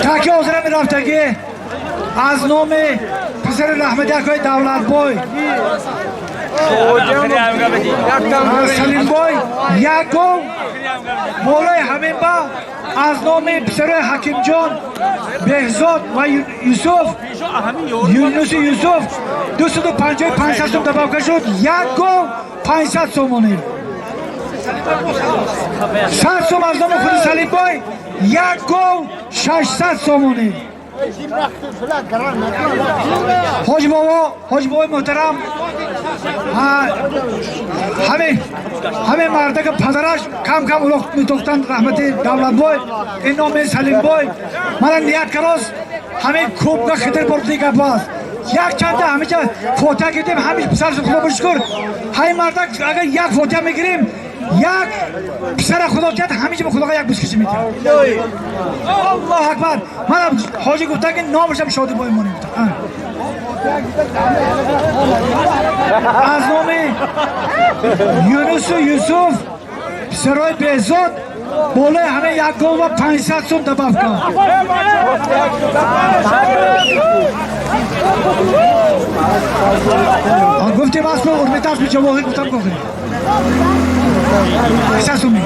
Таки ҳозира мерафтагӣ аз номи писари раҳмати акои Давлатбой Салимбой як гов. Болои ҳамин ба аз номи писарои Ҳакимҷон Беҳзод ва Юсуф, Юнуси Юсуф 255 сом добавка шуд, як гов 500 сомонӣ. 100 сом аз номи худи Салимбой, як гов 600 сомонӣ. Ҳоҷи бобо, ҳоҷи бобои муҳтарам, ҳамин мардака падараш кам кам улоқ метохтанд, раҳмати Давлатбой, ин номи Салимбой. Мана ният кароз ҳамин кубга хитр бурди гап аст. Як чанда ҳамиҷа фотиҳа гирдем, ҳамиш писар худо бишукр. Ҳамин мардак агар як фотиҳа мегирем, як писара худо диҳад, ҳамиҷа ба худоға як бускиши медиҳад. Аллоҳу акбар. Мана ҳоҷи гуфтан ки номашам Шодибой монем. Аз номи Юнусу Юсуф писарои Беҳзод болои ҳамин як гов ва 500 сом добавка. Гуфтем аспи Урмита, аспи Ҷавоҳир гуфтам гохи. 500 сомӣ.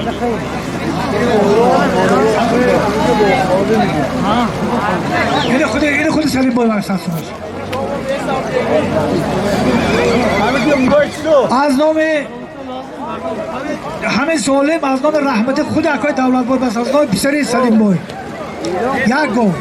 Ини худи Салимбой 500 сомаш. Аз номи ҳамин солим, аз номи раҳмати худи акои Давлатбой, бас аз номи писари Салимбой як гов.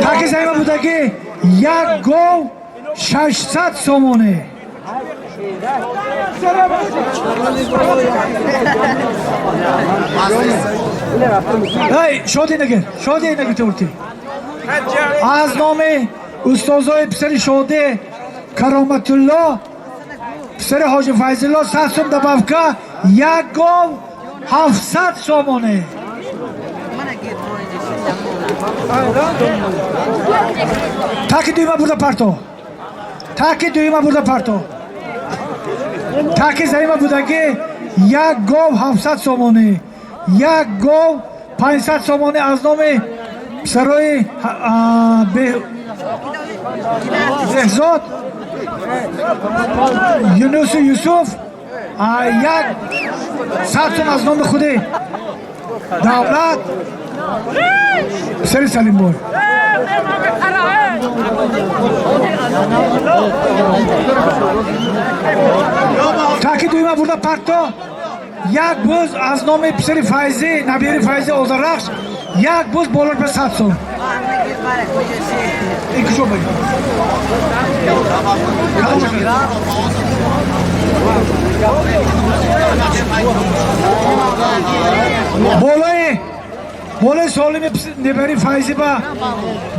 Таки заима будагӣ як гов 600 сомонӣ. Эй, шоди нагир, шоди нагир турти. Аз номи устозои писари Шоди Кароматулло, писари ҳоҷи Файзулло 100 сом добавка, як гов 700 сомонӣ. Таки дуюма бурда парто. Таки дуюма бурда парто. Таки заима будагӣ як гов 700 сомонӣ, як гов 500 сомонӣ аз номи писарои Беҳзод Юнусу Юсуф, як 100 сом аз номи худи Давлат писари Салимбой. Таки дуюма бурда парто, як буз аз номи писари Файзӣ, набири Файзӣ Озарахш, як буз болош ба 100 сом. Ин куҷо баи? Болои солими небари Файзӣ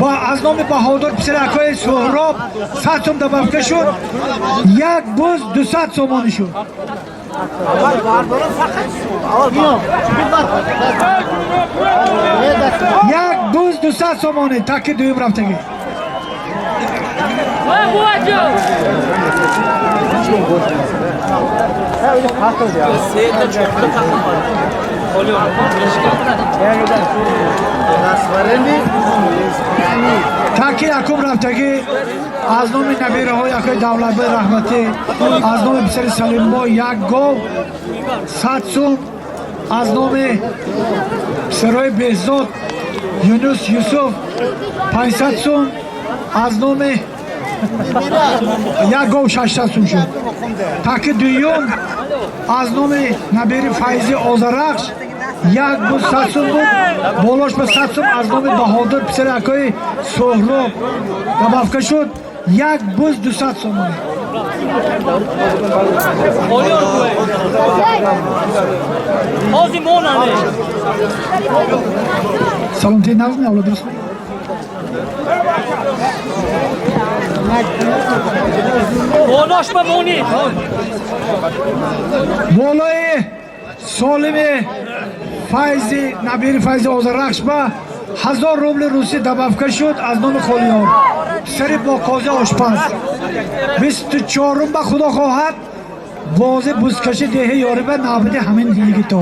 ба аз номи Баҳодур писари акои Суҳроб 100 сом добавка шуд, як буз 200 сомонӣ шуд. Як буз 200 сомонӣ, таки дуюм рафтагӣ. Таки якум рафтагӣ аз номи набираҳои акои Давлатбой раҳматӣ, аз номи писари Салимбой як гов 100 сум, аз номи писарои Беҳзод Юнус, Юсуф 500 сум, аз номи як гов 600 сум шуд. Таки дуюм аз номи набири Файзи Озарахш як буд 100 сум буд, болош ба 100 сум аз номи Баҳодур писари акои Соҳроб добавка шуд, як буз 200 сомонӣ. Саломатии нағз авлод, дуруст? Болош ба монӣ. Болои Солими Файзи набири Файзи Озарахш ба 1000 рубли русӣ добавка шуд аз номи Холиёр писари Бокози ошпаз. 24-ум ба худо хоҳад бози бузкаши деҳи Ёриба навбати ҳамин йигито.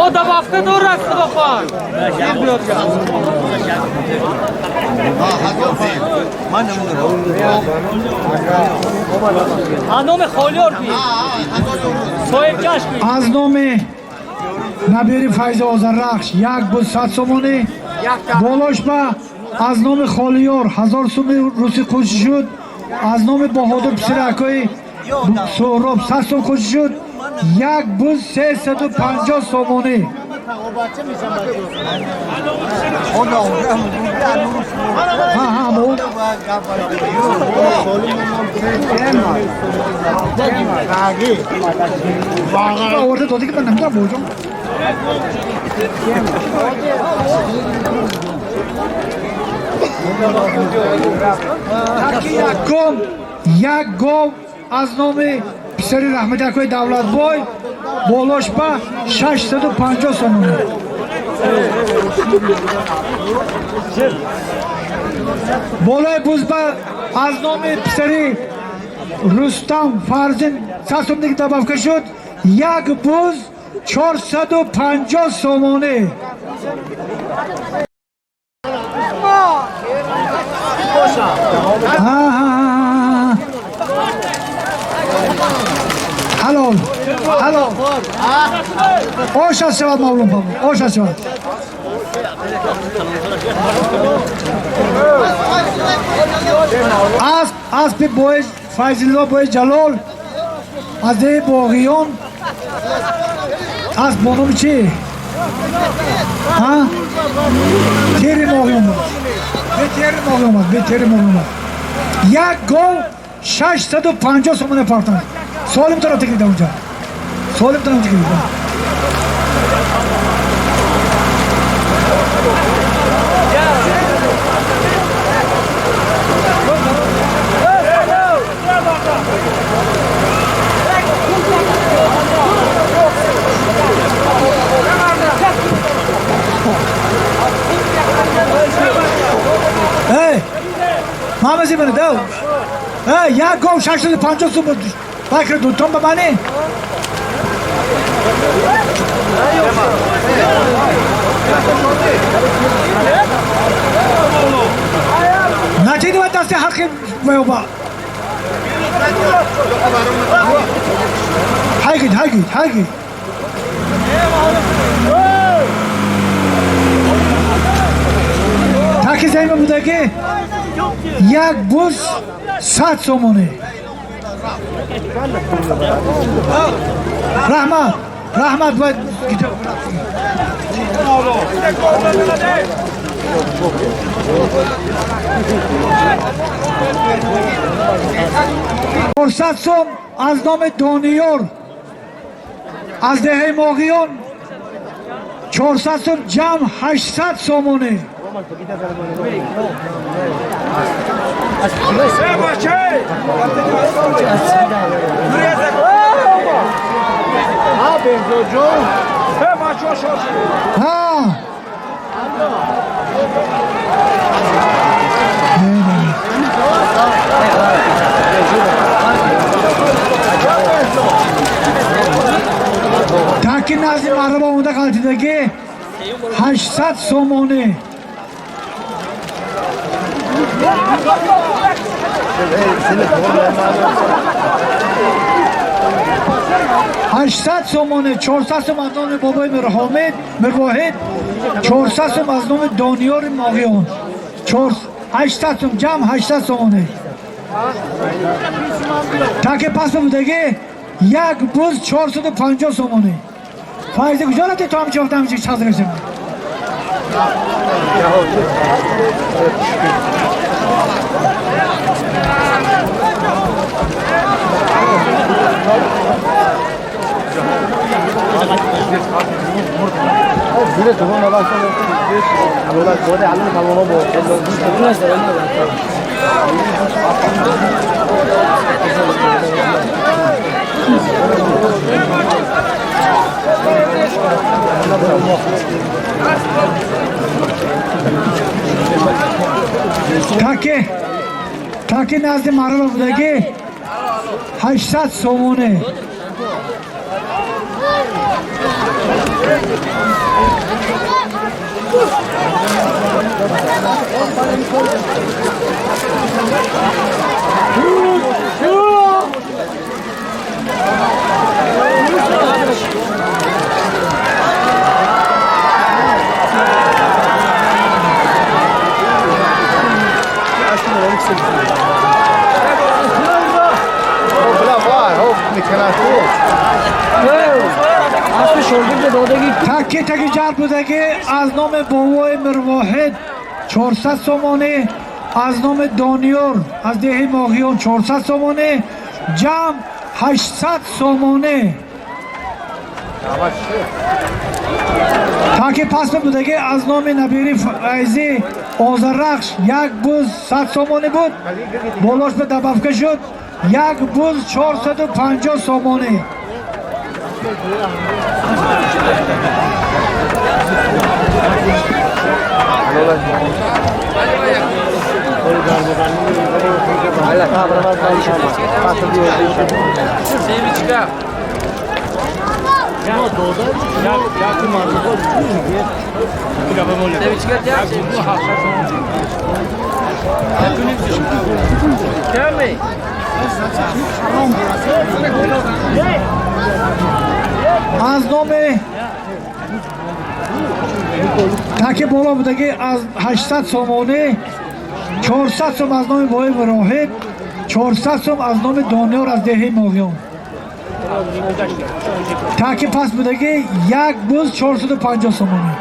О, добавка дорад, худо хоҳад. Аз номи Холиёр би. Соҳибҷашн би. Аз номи набири Файзи Озарахш як буз 100 сомонӣ, болош ба аз номи Холиёр 1000 суми русӣ қӯшӣ шуд, аз номи Баҳодур писари акои Соҳроб 100 сум қӯшӣ шуд, як буз 350 сомонӣ. Ҳа, ҳа, оварда доди ки ман намедонам, бобоҷон. Таки якум як гов аз номи писари раҳмати акои Давлатбой, болош ба 650 сомонӣ. Болои бузба аз номи писари Рустам Фарзин 100 сум дига добавка шуд, як буз 450 сомонӣ. Ҳа. Ҳалол, ҳалол. Ош аз шавад, Мавлон палвон, ош аз шавад. Асп, аспи бои Файзилло бои Ҷалол аз деҳи Боғиён, асп бо номи чӣ? Ҳа? Тери Моғиён буд. Бетери Моғиён буд, бетери Моғиён буд. Як гов 650 сомона партанд. Солим тараф текида унҷа. Солим тараф текида. Эй, мамази мана дав. Эй, як гов 650 сум буд. Бакр дутон ба мани. Натиди ва дасти ҳаққи ваёба. Ҳайгид, ҳайгид, ҳайгид. Таки займа будаги як буз 100 сомонӣ. Раҳмат, раҳмат ва 400 сом аз номи Дониёр аз деҳаи Моғиён. 400 сум, ҷамъ 800 сомонӣ. Ҳа, не, не. Таки назди маҳраба омода ғалтидагӣ 800 сомонӣ. 800 сомонӣ, 400 сум аз номи бобои Мирҳомид Мирвоҳид, 400 сум аз номи Дониёри Моғиён, 800 сум, ҷамъ 800 сомонӣ. Таки пас будагӣ як буз 450 сомонӣ. Файзи, куҷо рафти ту? Ҳамчи вақт ҳамчи чаз гирифтем. Таки назди маҳраба будагӣ 800 сомонӣ. Таки ҷалб будагӣ аз номи бобои Мирвоҳид 400 сомонӣ, аз номи Дониёр аз деҳи Моғиён 400 сомонӣ, ҷамъ 800 сомонӣ. Таки паст будагӣ аз номи набири Файзӣ Озарахш як буз 100 сомонӣ буд, болош ба добавка шуд, як буз 450 сомонӣ. Аз номи таки боло будагӣ аз 800 сомонӣ, 400 сом аз номи бобои Муроҳид, 400 сом аз номи Дониёр аз деҳаи Моғиён. Таки паст будагӣ як буз 450 сомонӣ.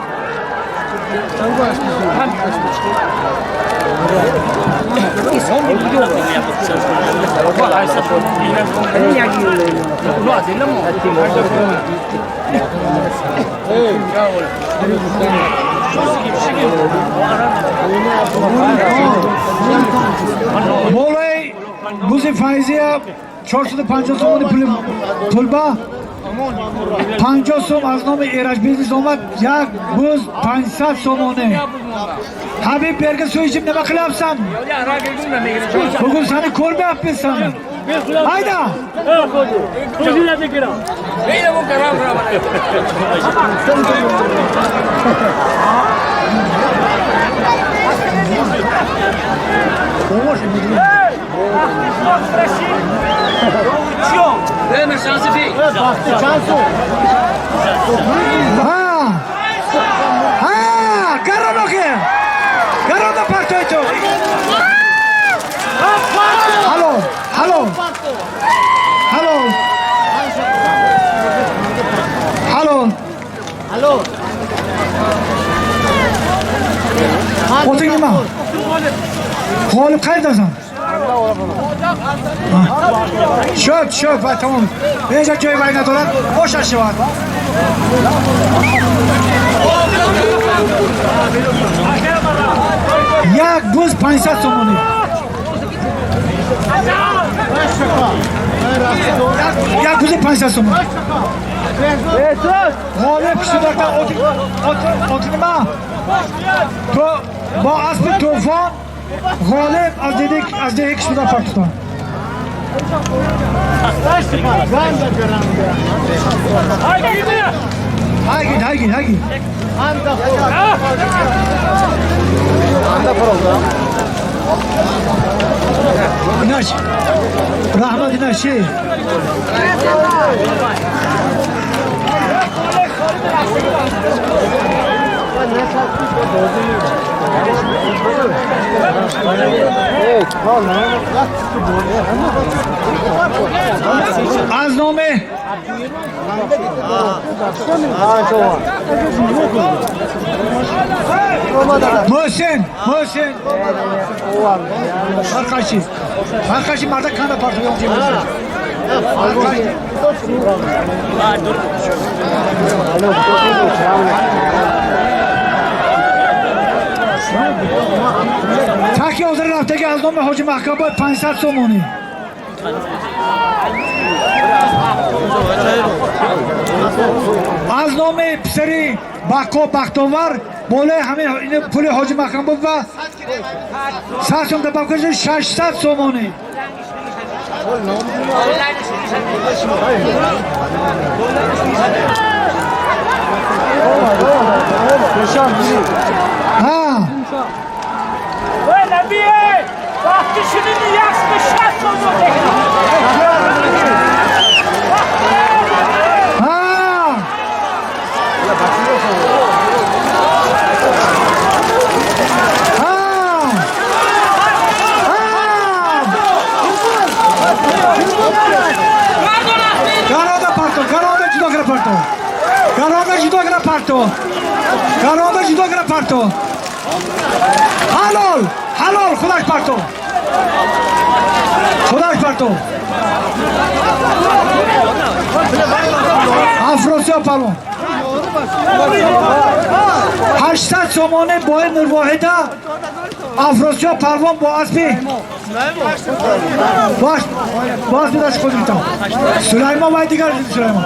Болои бузи Файзия 450 сомони пулба, 50 сом аз номи Эраҷ Бизнес омад, як буз 500 сомонӣ. Ҳабиб, берга суйчим, нима qilyapsan? Bugun sani ko'rmayapmiz sani. Hayda! Ha! Ha! Гарон охе! Гарона партой ту! Ҳалол! Ҳалол! Ҳалол! Ҳалол! Alo. Oting nima? G'olib qayerdasan? Шуд, шуд, ва тамом. Ҳеҷ ҷои вай надорад, бошад, шавад. Як буз 500 сомонӣ. Як бузи 500 сомонӣ. Ғолиб шудакта отинима то бо аспи тӯфон ғолиб аз деҳи кишвуда партуфтан. Ҳайгид, ҳайгид, ҳайгид. Инаш раҳмат, инаш чи? Аз номи Муҳсин, Муҳсин. Ҳарқаши. Ҳарқаши марда канда партоён ҷи. Таки ҳозир рафтаги аз номи Ҳоҷи Маҳкамбой 500 сомонӣ. Аз номи писари Бақо Бахтовар болои ҳамин пули Ҳоҷи Маҳкамбой ва 100 сом добавка шуд, 600 сомонӣ. Ҳа. Вақти шунини яхши 60 сомон. Ҳа. Ҳа. Ҳа. Гарода парто, гарода ҷудо кара парто. Гарода ҷудо кара парто. Гарода ҷудо кара парто. Ҳалол, ҳалол, худаш парто. Худаш парто. Афросиёб палвон. 800 сомонӣ бои Нурвоҳида Афросиёб палвон бо аспи бо аспи дасти худ гирифтам. Сулаймон вай дигар Сулаймон.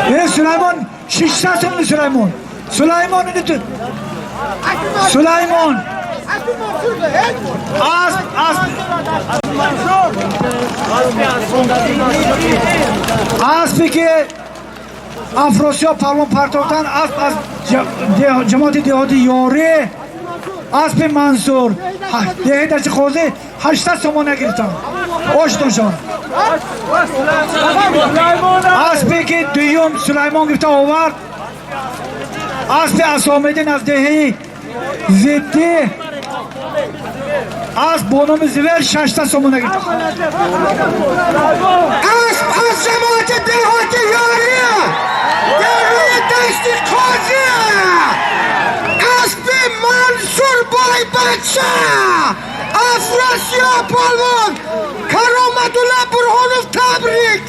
Э Сулаймон 600 сомонӣ Сулаймон. Сулаймон ини ту. Сулаймон. Асп, асп. Аспе ки Афросиёб палвон партофтан асп аз ҷамоати деҳоти Ёрӣ, аспи Мансур деҳи Дашти Қозӣ 800 сомона гирифтан. Оштон шаванд. Аспе ки дуюм Сулаймон гирифта овард, аспи Асомиддин аз деҳаи Зиддӣ, асп бо номи Зивер 600 сомона гирифта. Асп аз ҷамоати деҳоти Ёрӣ деҳаи Дашти Қозӣ, аспи Мансур Бойбача, Афросиёб полвон, Кароматулла Бурҳонов, табрик.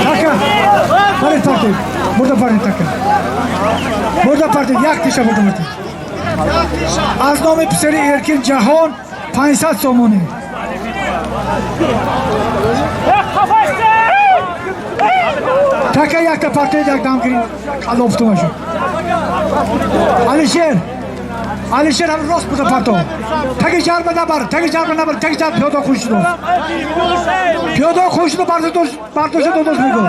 Така, паред партед, бурда паред така. Бурда партед, як тиша бурда партед. Аз номи писари Эркин Ҷаҳон 500 сомонӣ. Така якта партед, як дам гирид, калофтума шуд. Алишер, Алишер ҳам рост бурда парто. Таги ҷарба набар, таги ҷарба набар, таги ҷарба пиёда хушдо. Пиёда хушдо бардошта додош мегӯ.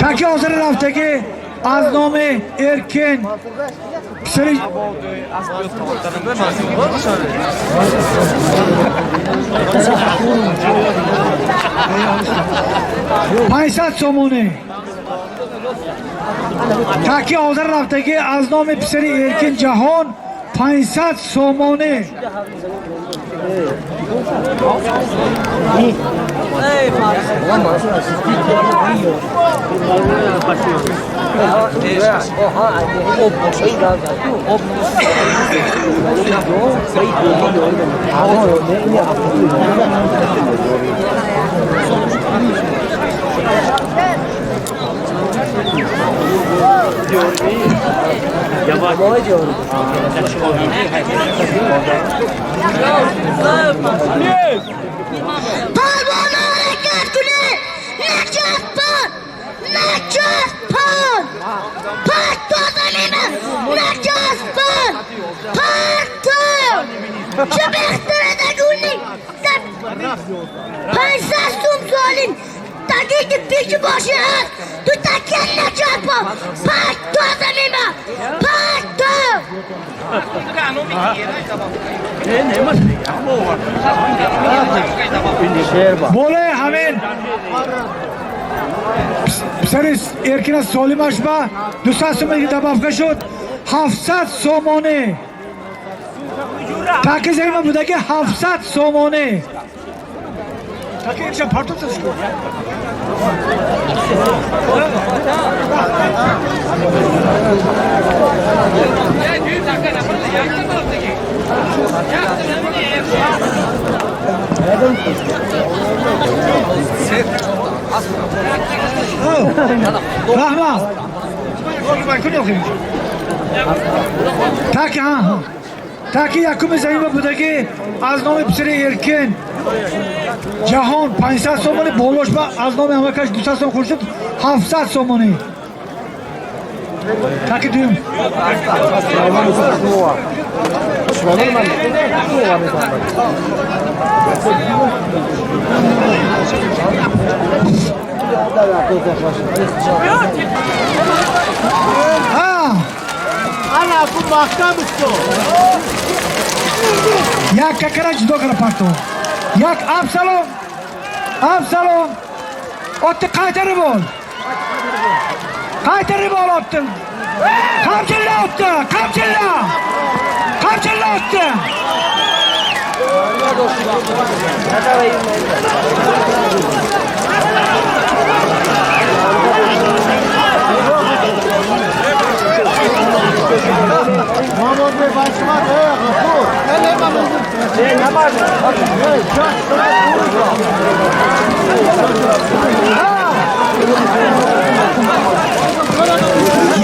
Таки ҳозир рафтагӣ аз номи Эркин писари 500 сомонӣ. Таки ҳозир рафтагӣ аз номи писари Эркин Ҷаҳон 500 сомонӣ. Палвон, ҳаракат кунед! Начаспон! Начаспон! Парто замина! Начаспон! Парто! Чӣ бехтара дагуни? 500 сум солим! Тагики пиши боши ҳаст! Ту такя начаспон! Парто замина! Парто! Болои ҳамин писари Эркина Солимаш ба 200 сомонӣ добавка шуд, 700 сомонӣ. Таки замина будаги 700 сомонӣ. Таки инша партофта шуд. Раҳмат. Таки ҳа. Таки якуми замина будаги аз номи писари Эркин Ҷаҳон 500 сомонӣ, болош ба аз номи ҳамакаш 200 сом хур шуд, 700 сомонӣ. Таки дуюм. Ҳа. Як какара ҷудо кара парто. Як Абсалом. Абсалом. Otni qaytarib ol. Qaytarib ol otni. Qamchilla otni, qamchilla. Qamchilla otni.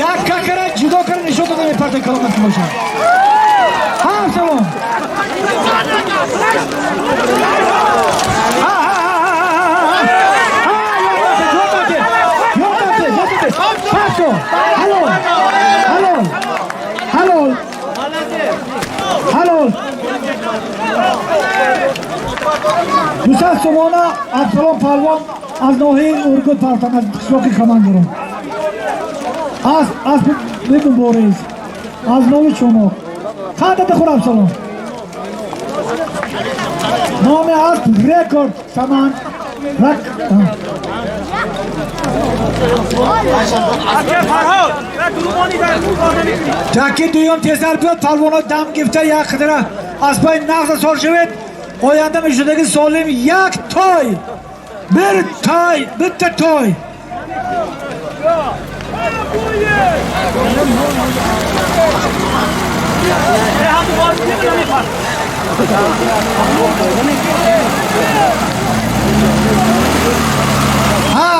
Як какара ҷудо кара нишон дода мепарта каломат ки бошад. Ҳа, Абсалом. Ҳа, ҳа, ҳа, ҳа, ҳа, ҳа. Ҳа, ёрдам де, ёрдам де, ёрдам де. Парто. Ҳалол. Ҳалол. Ҳалол. Ҳалол. 200 сомона Абсалом палвон аз ноҳияи Ургут партам, аз қишлоқи Камангурон. Асп бимубориз. Аз номи Чуноқ. Қандата хур, Абсалом. Номи асп Рекорд Саман. Рак. Таки дуюм тезтар биёд, палвоно дам гирифта як қидра аспои нағза сол шавед. Оянда мешудаги солим як той. Bir toy, bitta toy. Ha.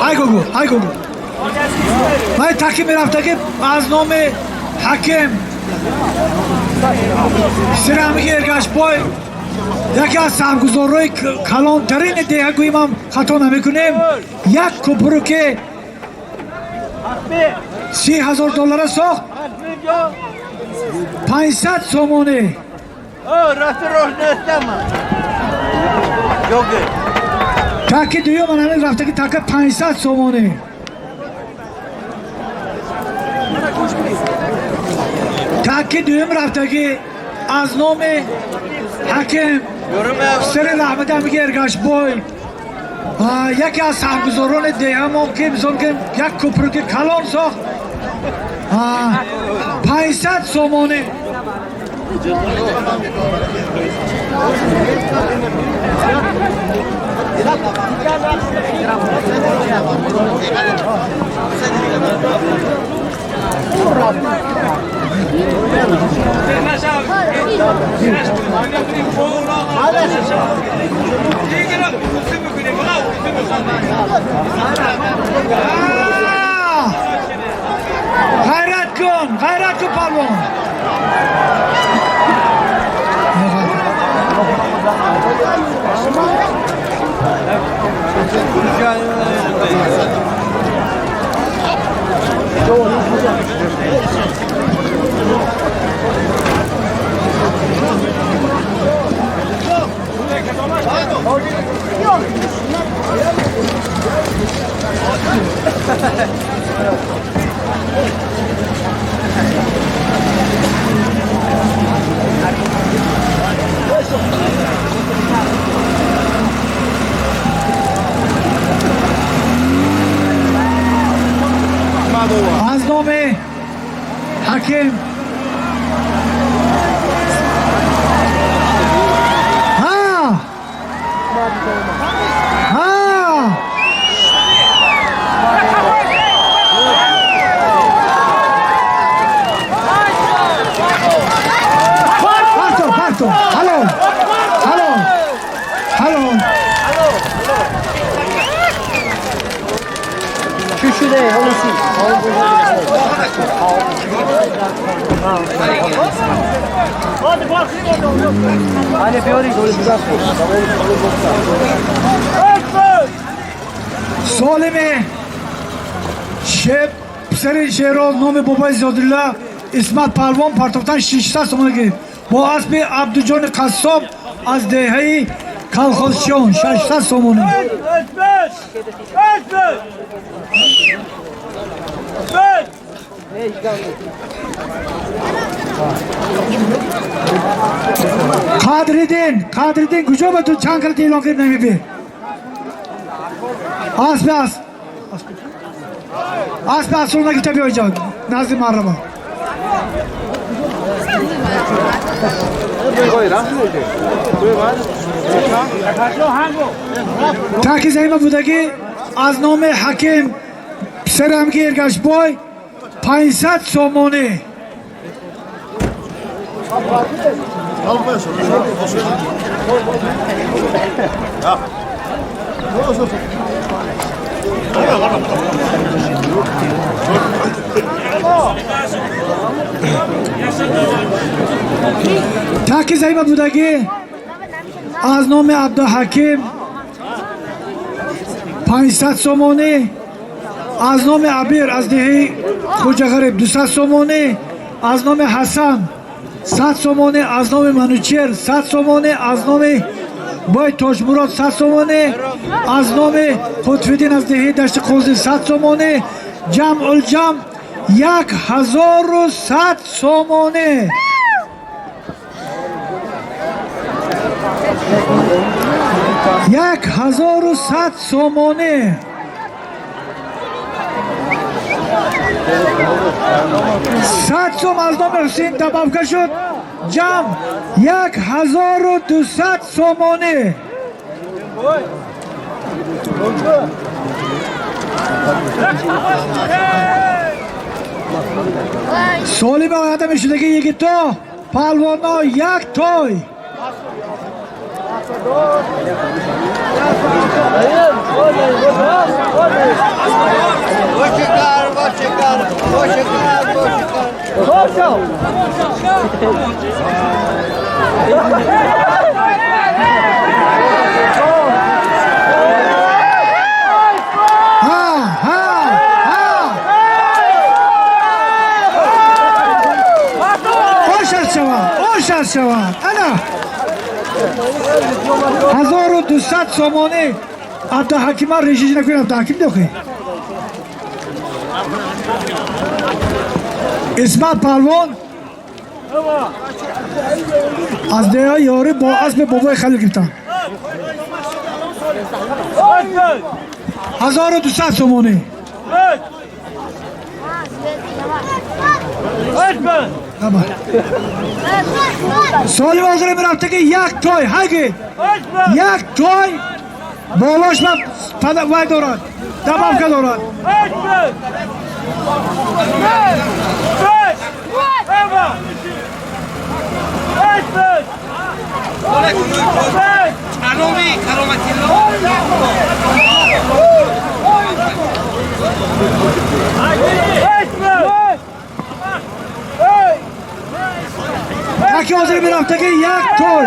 Ай гугу, ай гугу. Вай таки мерафтаги аз номи ҳаким Сирамги Эргашбой, яке аз саҳмгузорҳои калонтарини деҳа гӯем ҳам хато намекунем, як купруки 30 000 доллара сохт, 500 сомонӣ. Расти роҳ нестам. Таки дуюм ҳамин рафтаги така 500 сомонӣ. Таки дуюм рафтагӣ аз номи ҳаким сири раҳмати ҳамиги Эргашбой, яке аз саҳмгузорони деҳамон, ки мисол ки як купруки калон сохт, 500 сомонӣ. Ғайрат кун, ғайрат кун, палвон. Аз номи ҳаким ҳа ҳа. Парто, парто, ҳалол, ҳалол, ҳалол. Чӣ шуде, ҳолиси? Ане биёри. Солими шеб писари Шероз, номи бобои Зиёдулла Исмат палвон партофтан 600 сомона гирифт бо аспи Абдуҷони қассоб аз деҳаи Калхозчиён, 600 сомонӣ. Қадриддин, Қадриддин, куҷо ба ту чанд калат эълон кирд, намебӣ? Аспи ас аспи асрон нагирифта биёҷа назди марраба. Таки заима будагӣ аз номи ҳаким писари ҳамги Эргашбой, 500 сомонӣ. Таки заима будагӣ аз номи Абдуҳаким, 500 сомонӣ. Аз номи Абир аз деҳаи Хуҷағариб, 200 сомонӣ. Аз номи Ҳасан, 100 сомонӣ. Аз номи Манучер, 100 сомонӣ. Аз номи бой Тоҷмурод, 100 сомонӣ. Аз номи Қутбиддин аз деҳаи Дашти Қозӣ, 100 сомонӣ. Ҷамъулҷамъ 1100 сомонӣ. 1100 сомонӣ. 100 сом аз номи Ҳусейн добавка шуд, ҷамъ 1200 сомонӣ. Соли ба оянда мешудаги йигито, палвоно, як той. Бошикар, бошикар, бошикар, бошикар. Ҳа, ҳа, ҳа. Ошад шавад, ошад шавад. Ана 1200 сомонӣ. Абдуҳакима решиш накунед. Абдуҳаким дохи Исмат палвон аз деҳаи Ёрӣ бо аспи Бобои Халил гирифтанд. 1200 сомонӣ. Аба. Соли ҳозир мерафта ки як той ҳаги як той болош ба вай дорад, добавка дорад. Яке ҳозир мерафта ки як той,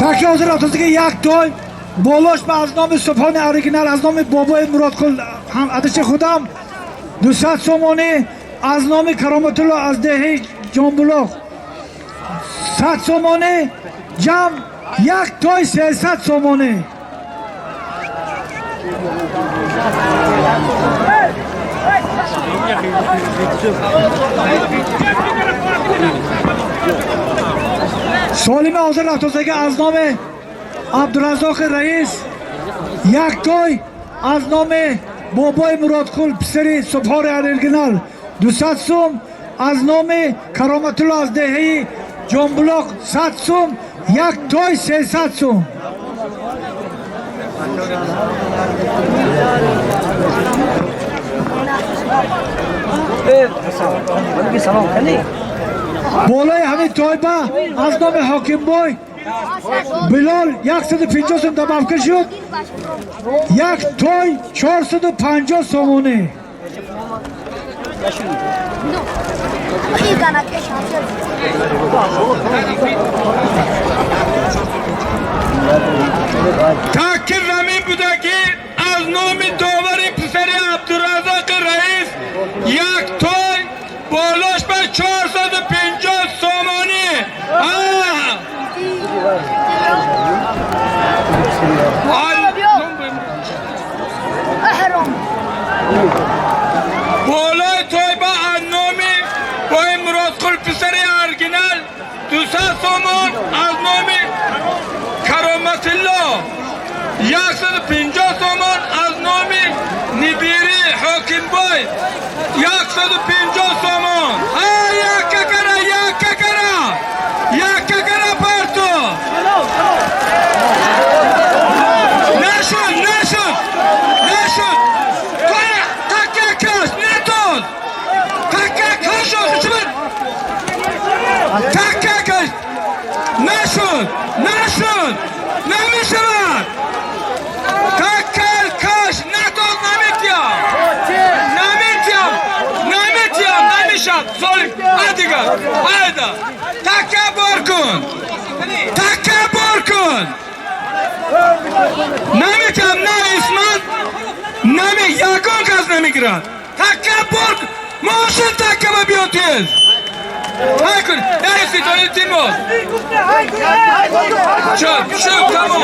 таки ҳозир рафтаст ки як той болош ба аз номи Субҳони оригинал, аз номи Бобои Муродқул ҳам адаши худам 200 сомонӣ, аз номи Кароматулло аз деҳаи Ҷонбулоқ 100 сомонӣ, ҷамъ як той 300 сомонӣ. Солими ҳозир рафтозаги аз номи Абдуразоқи раис як той, аз номи Бобои Муродқул писари Субҳори оригинал 200 сум, аз номи Кароматулло аз деҳаи Ҷонбулоқ 100 сум, як той 300 сум. Салом кани. Болои ҳамин тойба аз номи Ҳокимбой Билол 150 сум добавка шуд, як той 450 сомонӣ. Таки замин буда ки аз номи довари писари Абдуразоқи раис як той болош ба 450 сомонӣ. А! احرم. Болои тойба аз номи бои Муродқул писари оригинал 200 сомон, аз номи Кароматилло 150 сомон, аз номи нибири Ҳокимбой 150 сомон. А, якка кара, якка кара, якка кара парто. Нашуд, нашуд, нашуд. Такка каш нетон, такка кашо шуд, такка каш нашуд, нашуд, намешавад. Такка каш натон, наметиям, наметиям, наметиям, намешавад. Золим а дигар айда такка бор кун, такка бор кун. Наметиям, на Исмат наме, ягон кас намегирад. Такка бор мошин, такка ба биё тез. Ҳай кун, эй Ситон, илтимос. Шуд, шуд, тамом.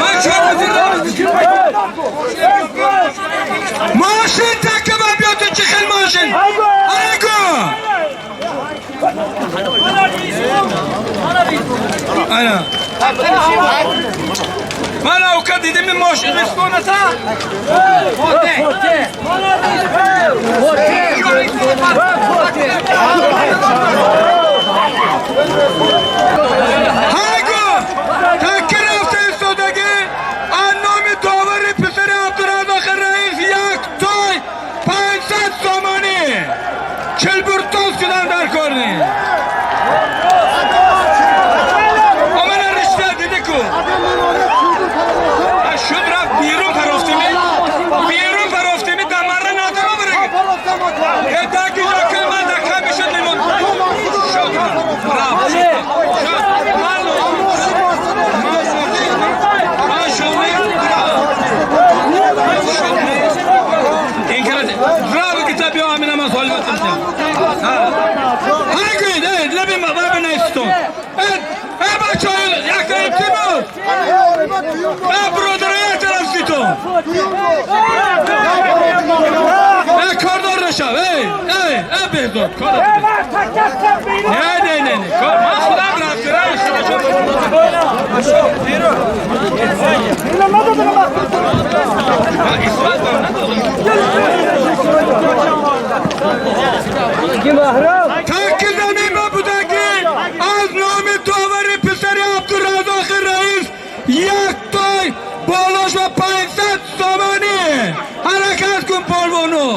Ман чор мошин такка ба биё. Ту чӣ хел мошин? Ҳай кун. Ана мана ука дидем мошин рисконата. Ҳайгу такки рафта истодагӣ аз номи довари писари Абдуразоқи раис як той 500 сомонӣ. Чилбуртоз шудан дар кор не. Омана ришта диди ку шуд, рафт берун, парофтими. мешавад. Ҳай гӯед, эй, лаби ва бинависитон. Эй, эй, бачаҳо, якта илтимос. Эй, бародаро, як тараф ситон. Эй, кордор нашав, эй, эй, эй, Беҳзод, кордор. Не, не, не, не, ман худам рафтирам, таки замима буда, ки аз номи довари писари Абдуразоқи раис як той болош ва 500 сомонӣ. Ҳаракат кун, полвону.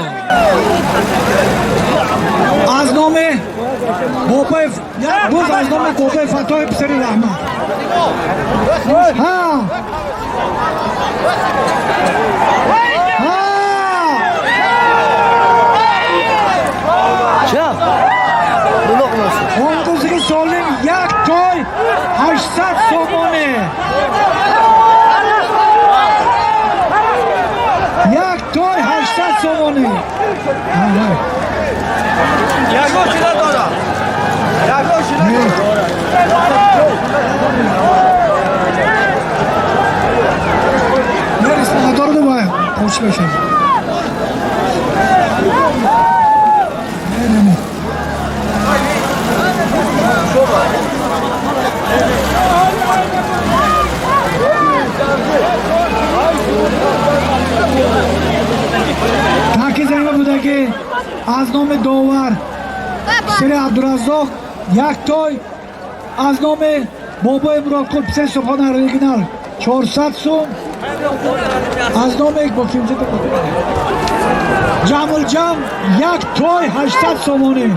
Аз номи бобои, боз аз номи бобои Фаттоҳи писари Раҳмат. Ҳа, ҳа. Чап. Ондузги солим, як той 800 сомонӣ, як той 800 сомонӣ. Ягон чиза дорам. Ягон чиза дорам. Дорду бояд қурч бошад. Не, не, не. Таки замима буда, ки аз номи довар писари Абдураззоқ як той, аз номи бобои Муродқул писари Субҳон оригинал 400 сум, аз номи бо кимча Ҷамулҷам як той 800 сомонӣ.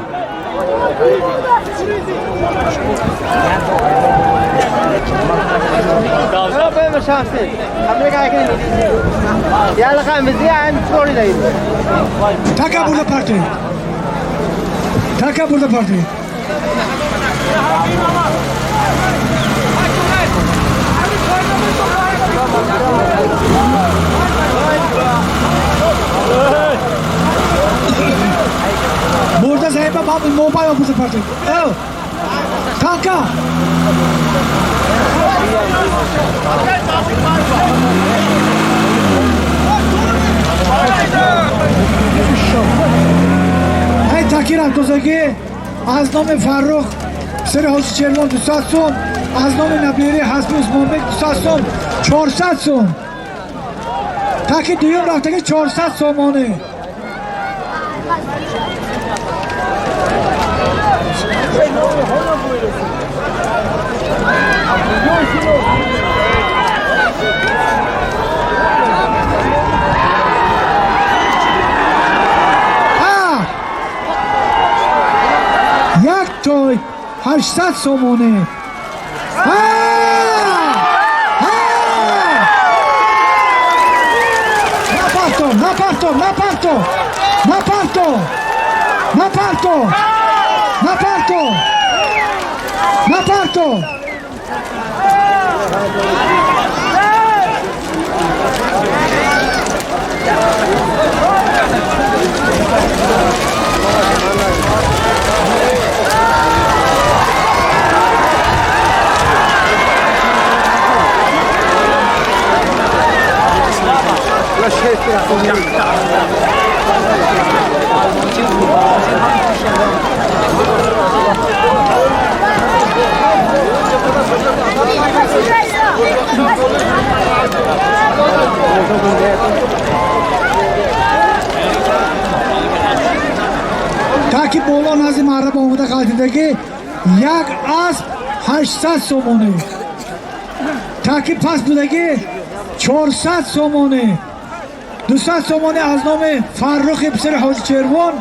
یالا خام بزیان چوری دایی. Така бурда парти. Така бурда парти. Бурда заиба мобайл бурда парти. Эл. Така. Эй, такир Абдузагӣ аз номи Фаррух писари Ҳоҷи Червон 200 сум, аз номи набири Ҳасби Усмонбек 200 сум, 400 сум. Таки дуюм рафтаги 400 сомонӣ. Ҳа! Як той 800 сомонӣ. Ҳа! Ҳа! Напарто, напарто, напарто, напарто, напарто, напарто, напарто. Таки боло назди маҳраба омода ғалтидагӣ як асп 800 сомонӣ, таки паст будагӣ 400 сомонӣ, 200 сомонӣ аз номи Фаррухи писари Ҳоҷи Червон,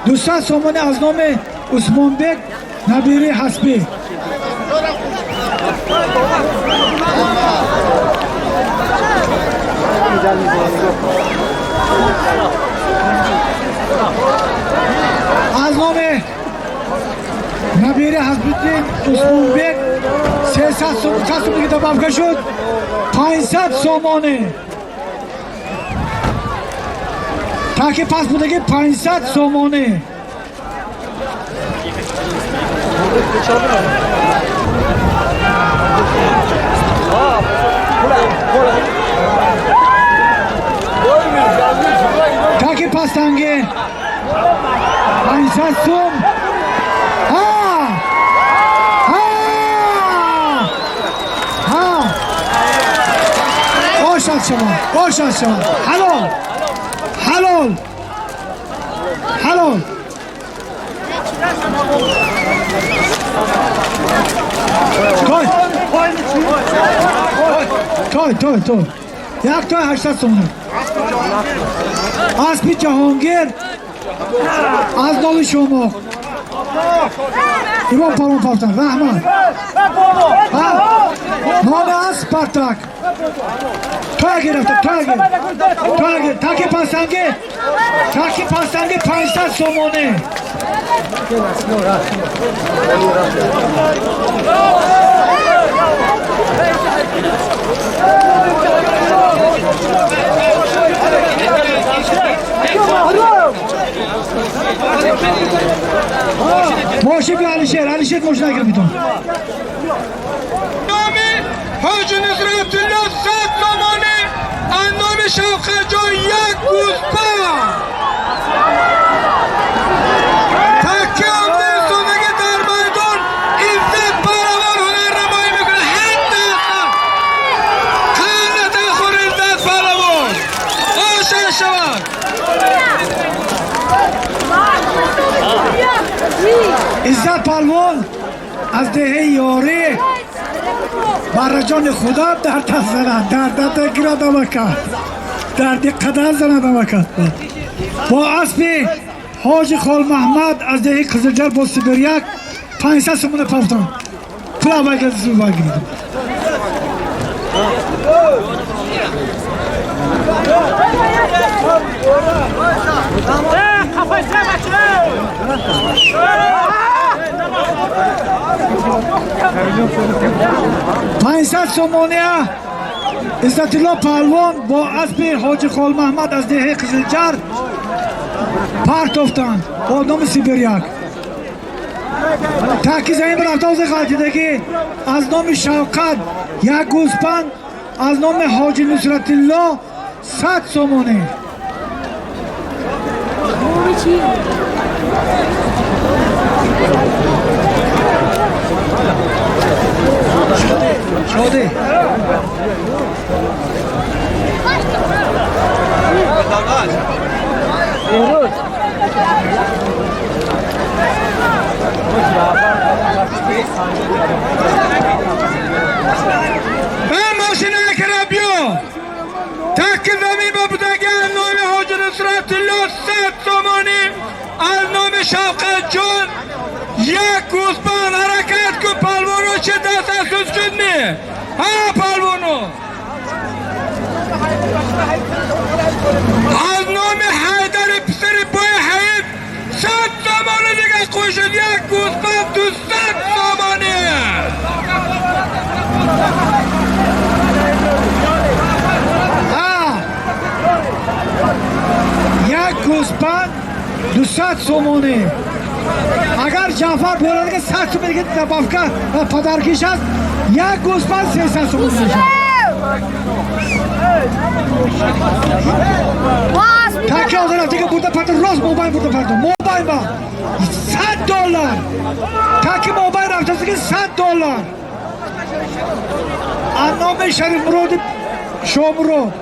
200 сомонӣ аз номи Усмонбек набири Ҳасбӣ. Аз номи набири Ҳасбиддин Усмонбек 300 сом, сомонӣ добавка шуд, 500 сомонӣ. Таки паст будагӣ 500 сомонӣ. Таки пастанги 500 сум. Ҳа! Ҳа! Ҳа! Бошад шумо, бошад шумо. Ҳалол! Ҳалол! Ҳалол! Той! Той, той, той. Як той 800 сомонӣ. Аспи Ҷаҳонгир аз номи шумо. Ивон Палвон Палтан, раҳмат. Номи аз Спартак. Той гирифта, той гирифта. Той гирифта. Таки пасанги, таки пасанги 500 сомонӣ. Мошин би Алишер, Алишер мошин нагир битон. Номи Ҳоҷи Нусратулло 100 сомонӣ, аз номи Шавқатҷон як гӯспанд. Таки омдаистодаги дар майдон Иззат Паҳлавон ҳунарнамоӣ мекунад. Ҳад даста қанната хур Иззат Паҳлавон оша шавад. Иззат Палвон аз деҳаи Ёрӣ барраҷони худо дард занад, дард гирад амакат, дарди қадар занад амакат. Бо аспи Ҳоҷи Холмаҳмад аз деҳаи Қизилҷар бо Сибиряк 500 сомона пафтан. Пул аввал гирифтам. 500 сомония Иззатулло Паҳлвон бо аспи Ҳоҷи Холмаҳмад аз деҳаи Қизилҷар партофтанд бо номи Сибиряк. Таки замин рафтози ғалтидагӣ аз номи Шавқат як гӯспанд, аз номи Ҳоҷи Нусратилло 100 сомонӣ. Шодӣ. Ман мошина кира биё. Таки замин ба будаги аз номи Ҳоҷи Нусратулло 100 сомонӣ, аз номи Шавқатҷон як гӯспанд. Ҳаракат кун, палвоно, чи даст аз сусшуд ми? Ҳа, палвоно. Аз номи Ҳайдари писари бои Ҳаид 100 сомонӣ дига қӯшид, як гӯспанд 200 сомонӣ. Ҳа! Як гӯспанд 200 сомонӣ. Агар Ҷаъфар биёрад дига 100 сомонӣ дига добавка ва подаркиш аст, як гӯспанд 300 сомонӣ мешавад. Таки ҳозир рафтига бурда парто, рост мобайн бурда парто. Мобайн ба 100 доллар. Таки мобайн рафтасиги 100 доллар. Аз номи Шарифмуроди Шомурод.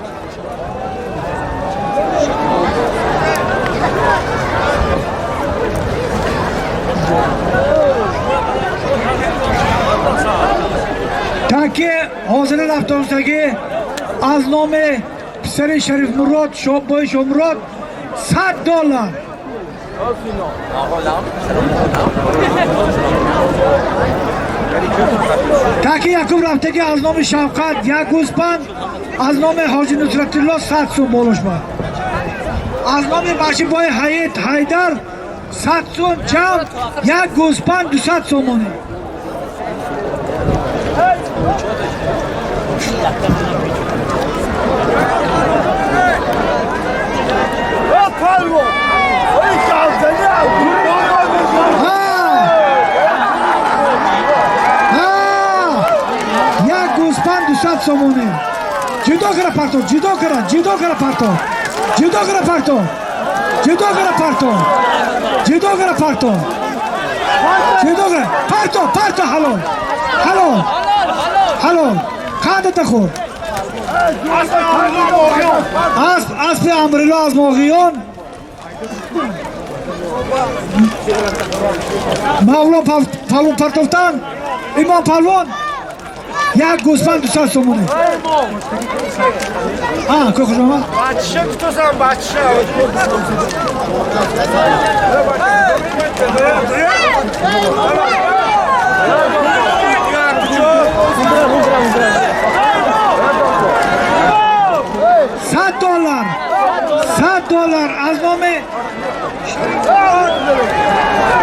Таки ҳозири рафтонсагӣ аз номи писари Шарифмурод бои Шомурод 100 доллар. Таки якум рафтагӣ аз номи Шавқат як гӯспанд, аз номи Ҳоҷи Нусратулло 100 сум болош ба. Аз номи Башибои Ҳаид Ҳайдар 100 сум, ҷамъ як гӯспанд 200 сомонӣ. Ҳа! 200 сомонӣ. Ҷудо кара парто, ҷудо кара, ҷудо кара парто, ҷудо кара парто, ҷудо кара парто, ҷудо кара парто, ҷудо кара парто, парто. Ҳалол, ҳалол, ҳалол. Қандата хӯр. Асп, аспи Амрило аз Моғиён, Мавлон палвон партофтан, Имом палвон, як гӯсфанд 200 сомонӣ. Ко хушомад. Бача гуфтасам, бача. $100, $100 аз номи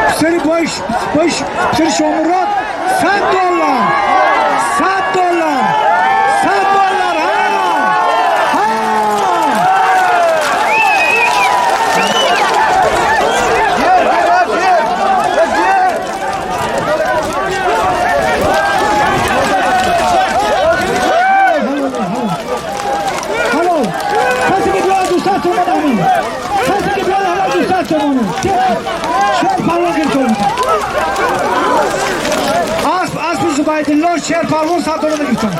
писари боиш, боиш, писари Шомурод, $100, $100, $100. Ҳа, ҳа. Ҳалол. Касе ки биёяд, 200 сомон. Амин. Касе ки биёяд, ҳалол, 200 сомоне. Шер палвон гирифтор. Асп, аспи Зубайдулло, Шер палвон, 100 доллар гирифтон.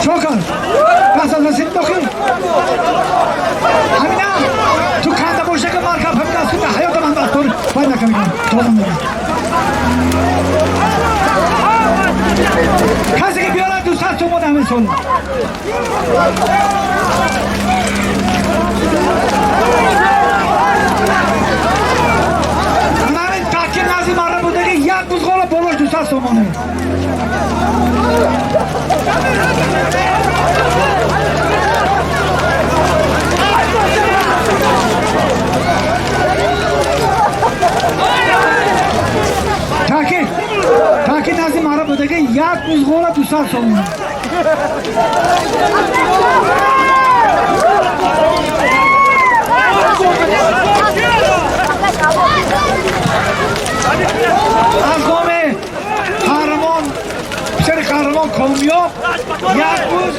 Чокар даст аз расид дохил. Ҳамина ту канда боша ки маркаб ҳамин аст. Ҳаётам ҳам аз тор вай накардам, тоза мегам. Касе ки биёрад, 200 сомон ҳамин сол. Ҳамин таки назди марра будаги, як бузғола болош 200 сомоне. Таки назди марра будаги, як бузғола 200 сомоне. Аз номи қаҳрамон, писари қаҳрамон Комёб, як буз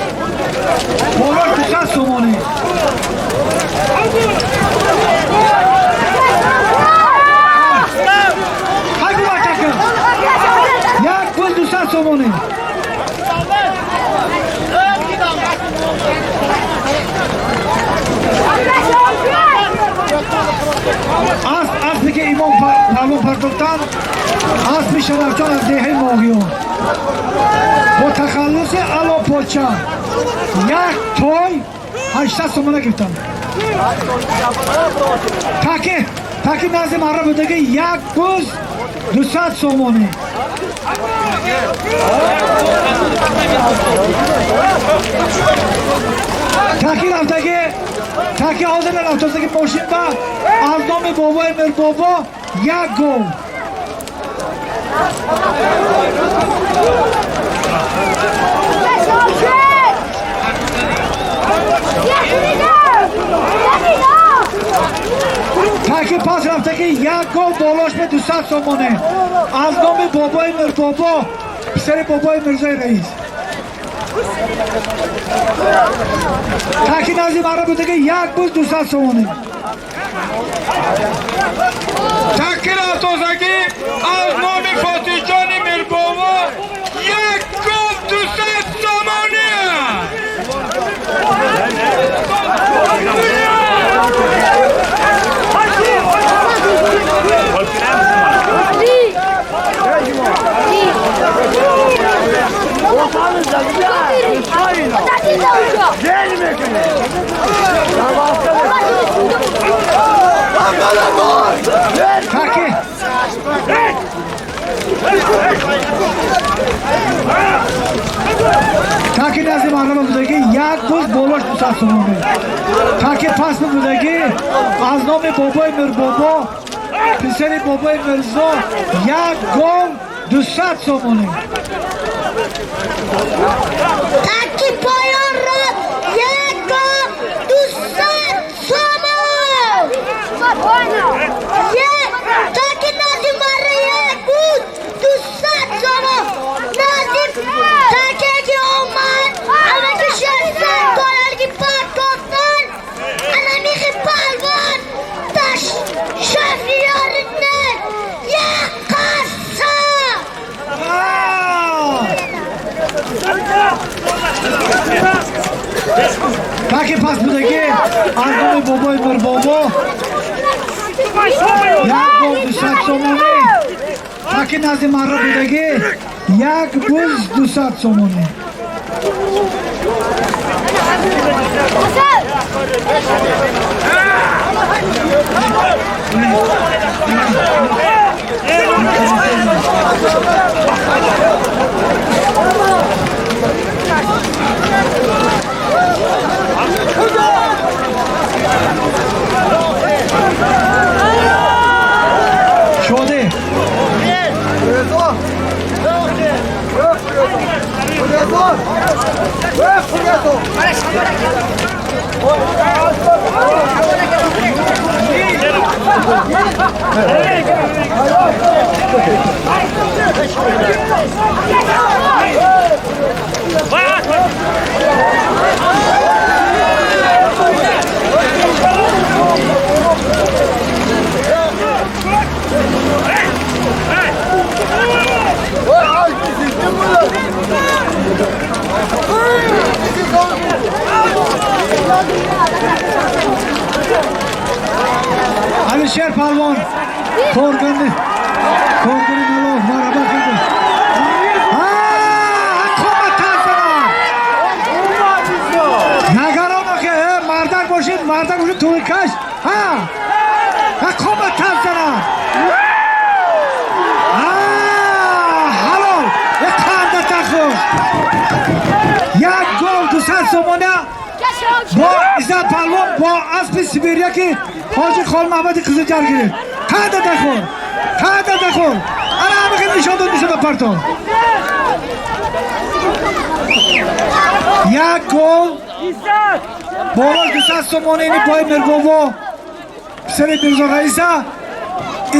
болош 200 сомонӣ. Ҳайгу бачака, як буз 200 сомонӣ. Асп, аспе ки Имом палвон партофтанд, аспи Шарафҷон аз деҳаи Моғиён бо тахаллуси Ало Поча, як той 800 сомона гирифтанд. Таки назди марра будаги, як буз 200 сомонӣ. Таки рафтаги, таки ҳозир рафтаги мошин ба аз номи бобои Мирбобо як гов. Таки пас рафтаги, як гов болош бе 200 сомоне аз номи бобои Мирбобо, писари бобои Мирзои раис. Таки назди марра будаги, як буз 200 сомоне. Таки рафтозагӣ аз номи Фотиҳҷони Мирбобо, як гов 200 сомонӣ. Таки таки назди марра будаги, як буз болош 200 сомонӣ. Таки пас будаги, аз номи бобои Мирбобо, писари бобои Мирзо, як гов 200 сомонӣ. Таки поён ро, як гов 200 сомон. Як Таки пас будагӣ аз номи бобои Мирбобо як гов 200 сомонӣ. Таки назди марра будагӣ як буз 200 сомонӣ. Шодӣ. Алишер палвон коргани коргани малоҳ марҳабат карда. Нагарон охе, мардак бошед, мардак бошед, тӯйкаш. Ҳа, қомат тарзана. Ҳалол, қанда тахӯр. Як гов 200 сомона бо Иззат палвон бо аспи сибирия ки ҳоҷи Холмаҳмади Қизилҷар гирифт. Қанда тахӯр, қанда тахӯр. Ана ҳамихел нишон дод, нишон дод партов. Як гов болош 200 сомона ини пои Мирбобо писари Мирзо Раиса.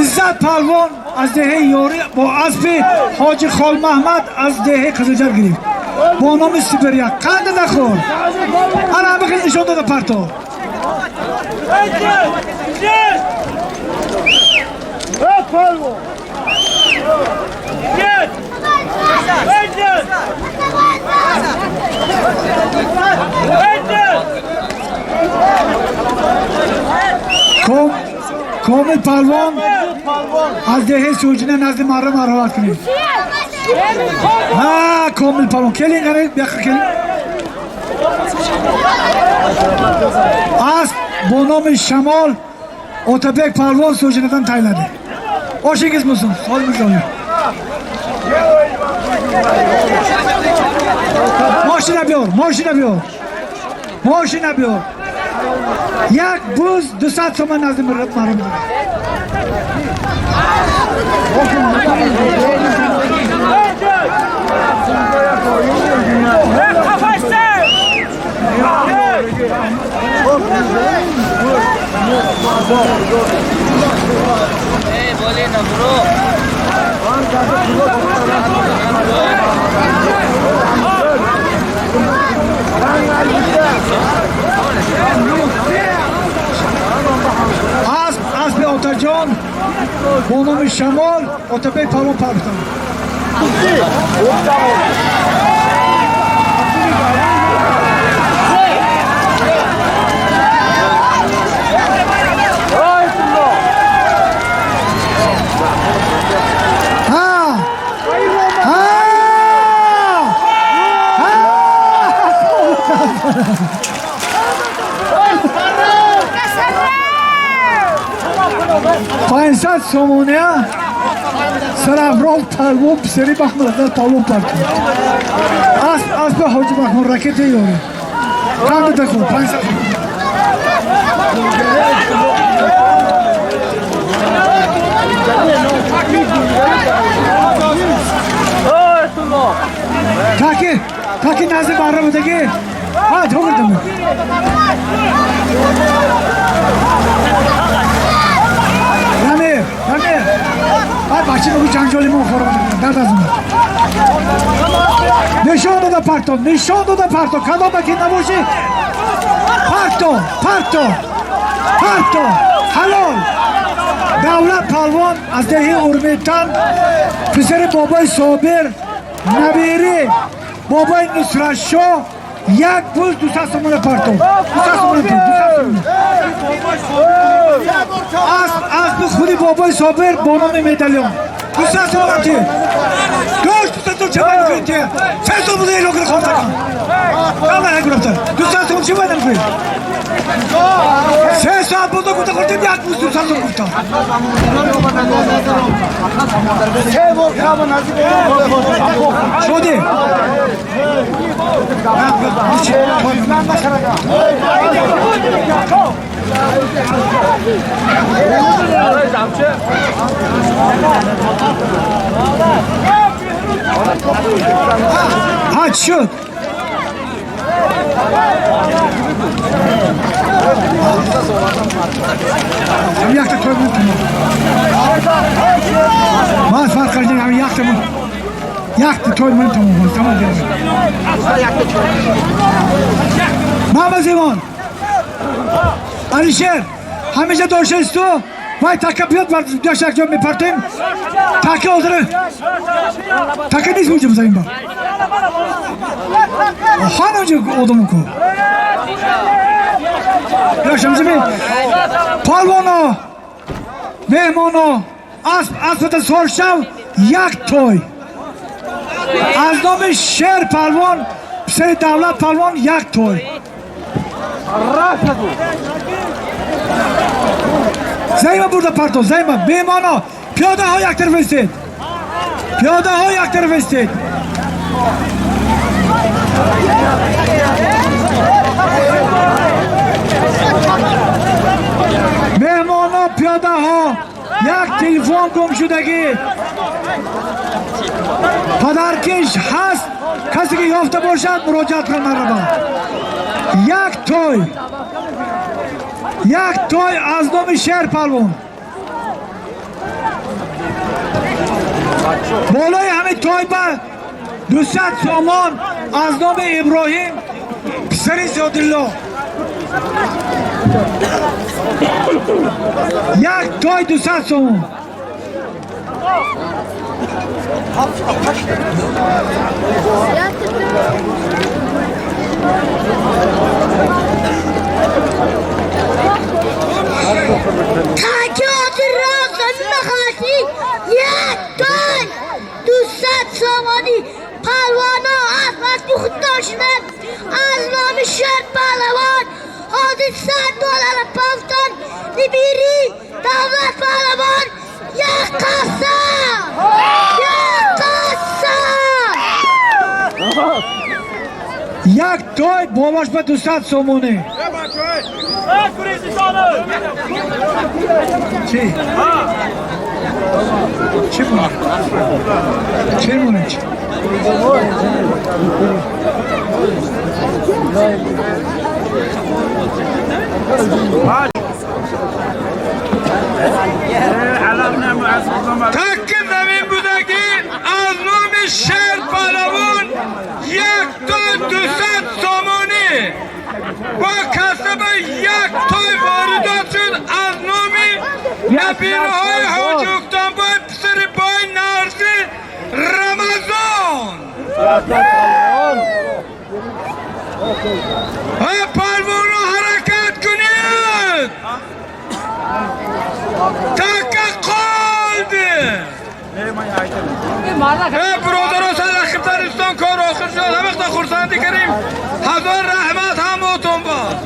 Иззат палвон аз деҳаи Ёрӣ бо аспи ҳоҷи Холмаҳмад аз деҳаи Қизилҷар гирифт бо номи Сибирия. Қанда нахӯр. Ана ҳамихел нишон дода партов. Комил палвон аз деҳаи Суҷина назди марра марҳамат кунед. Ҳа, Комил палвон келин, қани бияққа келин. Асп бо номи Шамол Отабек палвон Суҷинадан тайлады. Ошинgiz bo'lsin, Solim Mirzoyev. Moshina biyor, moshina biyor. Moshina biyor. Як буз 200 сомон назди марра будад. Асп, аспи Отаҷон бо номи Шамол Отабек палвон партофтанд. Ҳа, ҳа, ҳа. 500 сомония Сарафроз палвон писари Бахмад палвон партофт. Асп, аспи ҳоҷи Бахмад ракета ёрӣ. Қанда тахӯр 500. Таки, таки назди барра будагӣ. Ҳа, ҷо гирдам. Дамир, Дамир. Ай бача бигӯ ҷанҷоли мо хором дард аз мо. Нишон дода парто, нишон дода парто. Кадома ки набошӣ парто, парто, парто. Ҳалол. Давлат палвон аз деҳаи Урмитан писари бобои Собир набирӣ бобои Нусратшоҳ. Як буз 200 сомона партов. 200 сомона пул, 200 сомона. Асп, аспи худи бобои Собир бо номи медальон. 200 сомона ти. Дош 200 сомон чӣ бояд мекунӣ ти? Се сол буда эло кунӣ хонтакан. Давай нагурафта. 200 сомон чӣ бояд мекунӣ? Се соат буда гуфта хурдем як буз 200 сомон гуфтам. Шуди. Ҳа, чӣ шуд? Ҳам якта той мон тамом. Ман фарқ кардем, ҳам якта мон. Якта той мон тамом, тамом дидем. Мама Зимон. Алишер, ҳамеша доштаисту вай така биёд бар дошт як ҷо мепартем. Така ҳозир. Така нест унҷа бизанем ба. Ҳана унҷа одамон ку. Ёшамзими палвоно, меҳмоно, асп аспата соршав як той. Аз номи Шер палвон, писари Давлат палвон як той. Займа бурда парто, займа, меҳмоно, пиёдаҳо як тараф истед. Пиёдаҳо як тараф истед. Меҳмоно, пиёдаҳо, як телефон гумшудагӣ. Падаркиш ҳаст, касе ки ёфта бошад муроҷиат кунад марҳабо. Як той. Як той аз номи Шер палвон. Болои ҳамин той ба 200 сомон аз номи Иброҳим писари Зиёдилло. Як той 200 сомон. Таки ҳозир рафт замин махаласӣ як той 200 сомонӣ палвоно асп аспи худ доштанд аз номи Шер паҳлавон ҳозир 100 доллара пафтон нибири Давлат паҳлавон як қасам, як қасам. Як той болош ба 200 сомонӣ. Чӣ? Чӣ монад? Чӣ монад? Чӣ? Таки замин будагӣ аз номи Шер паҳлавон як той 200 сомонӣ бо касаба як той воридот шуд аз номи набираҳои ҳоҷи Уктонбой писари бой Нарзи Рамазон. Ҳа, палвоно ҳаракат кунед. Така қолди. Э, бародаро, садақибтаристон кор охир шуд. Ҳамақта хурсандӣ кардем. Ҳазор раҳмат ҳамотон бод.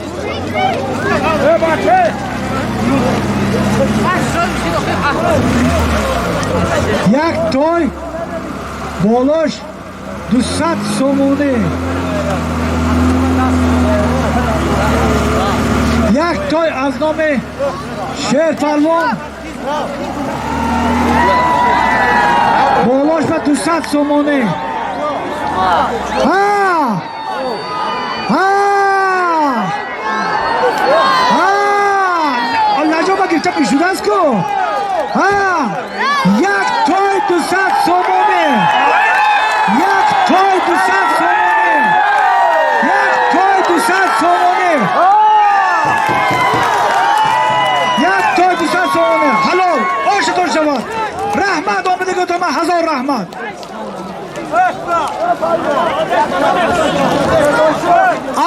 Як той болош 200 сомонӣ. Як той аз номи Шер палвон болош ба 200 сомонӣ. Ҳа! Ҳа! Ҳа! Лаҷоба гирифта мешудааст ку? Ҳа! Як той 200 сомонӣ. Як той 200 сомонӣ. Як той 200 сомонӣ. Як той 200 сомонӣ. Ҳалол. Ошитон шавад. Раҳмат омадаготон, ҳазор раҳмат.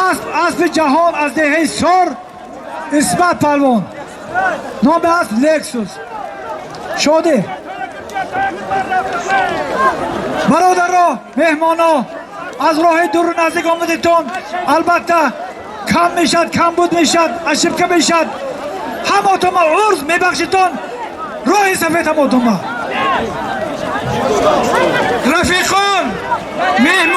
Асп, аспи ҷаҳон аз деҳаи Сор, Исмат палвон. Номи асп Лексус. Шодӣ. Бародаро, меҳмоно, аз роҳи дуру наздик омадитон, албатта, кам мешад, камбуд мешад, ошибка мешад. Ҳамотома узр мебахшитон, роҳи сафед ҳамотома. Рафиқон, меҳмон.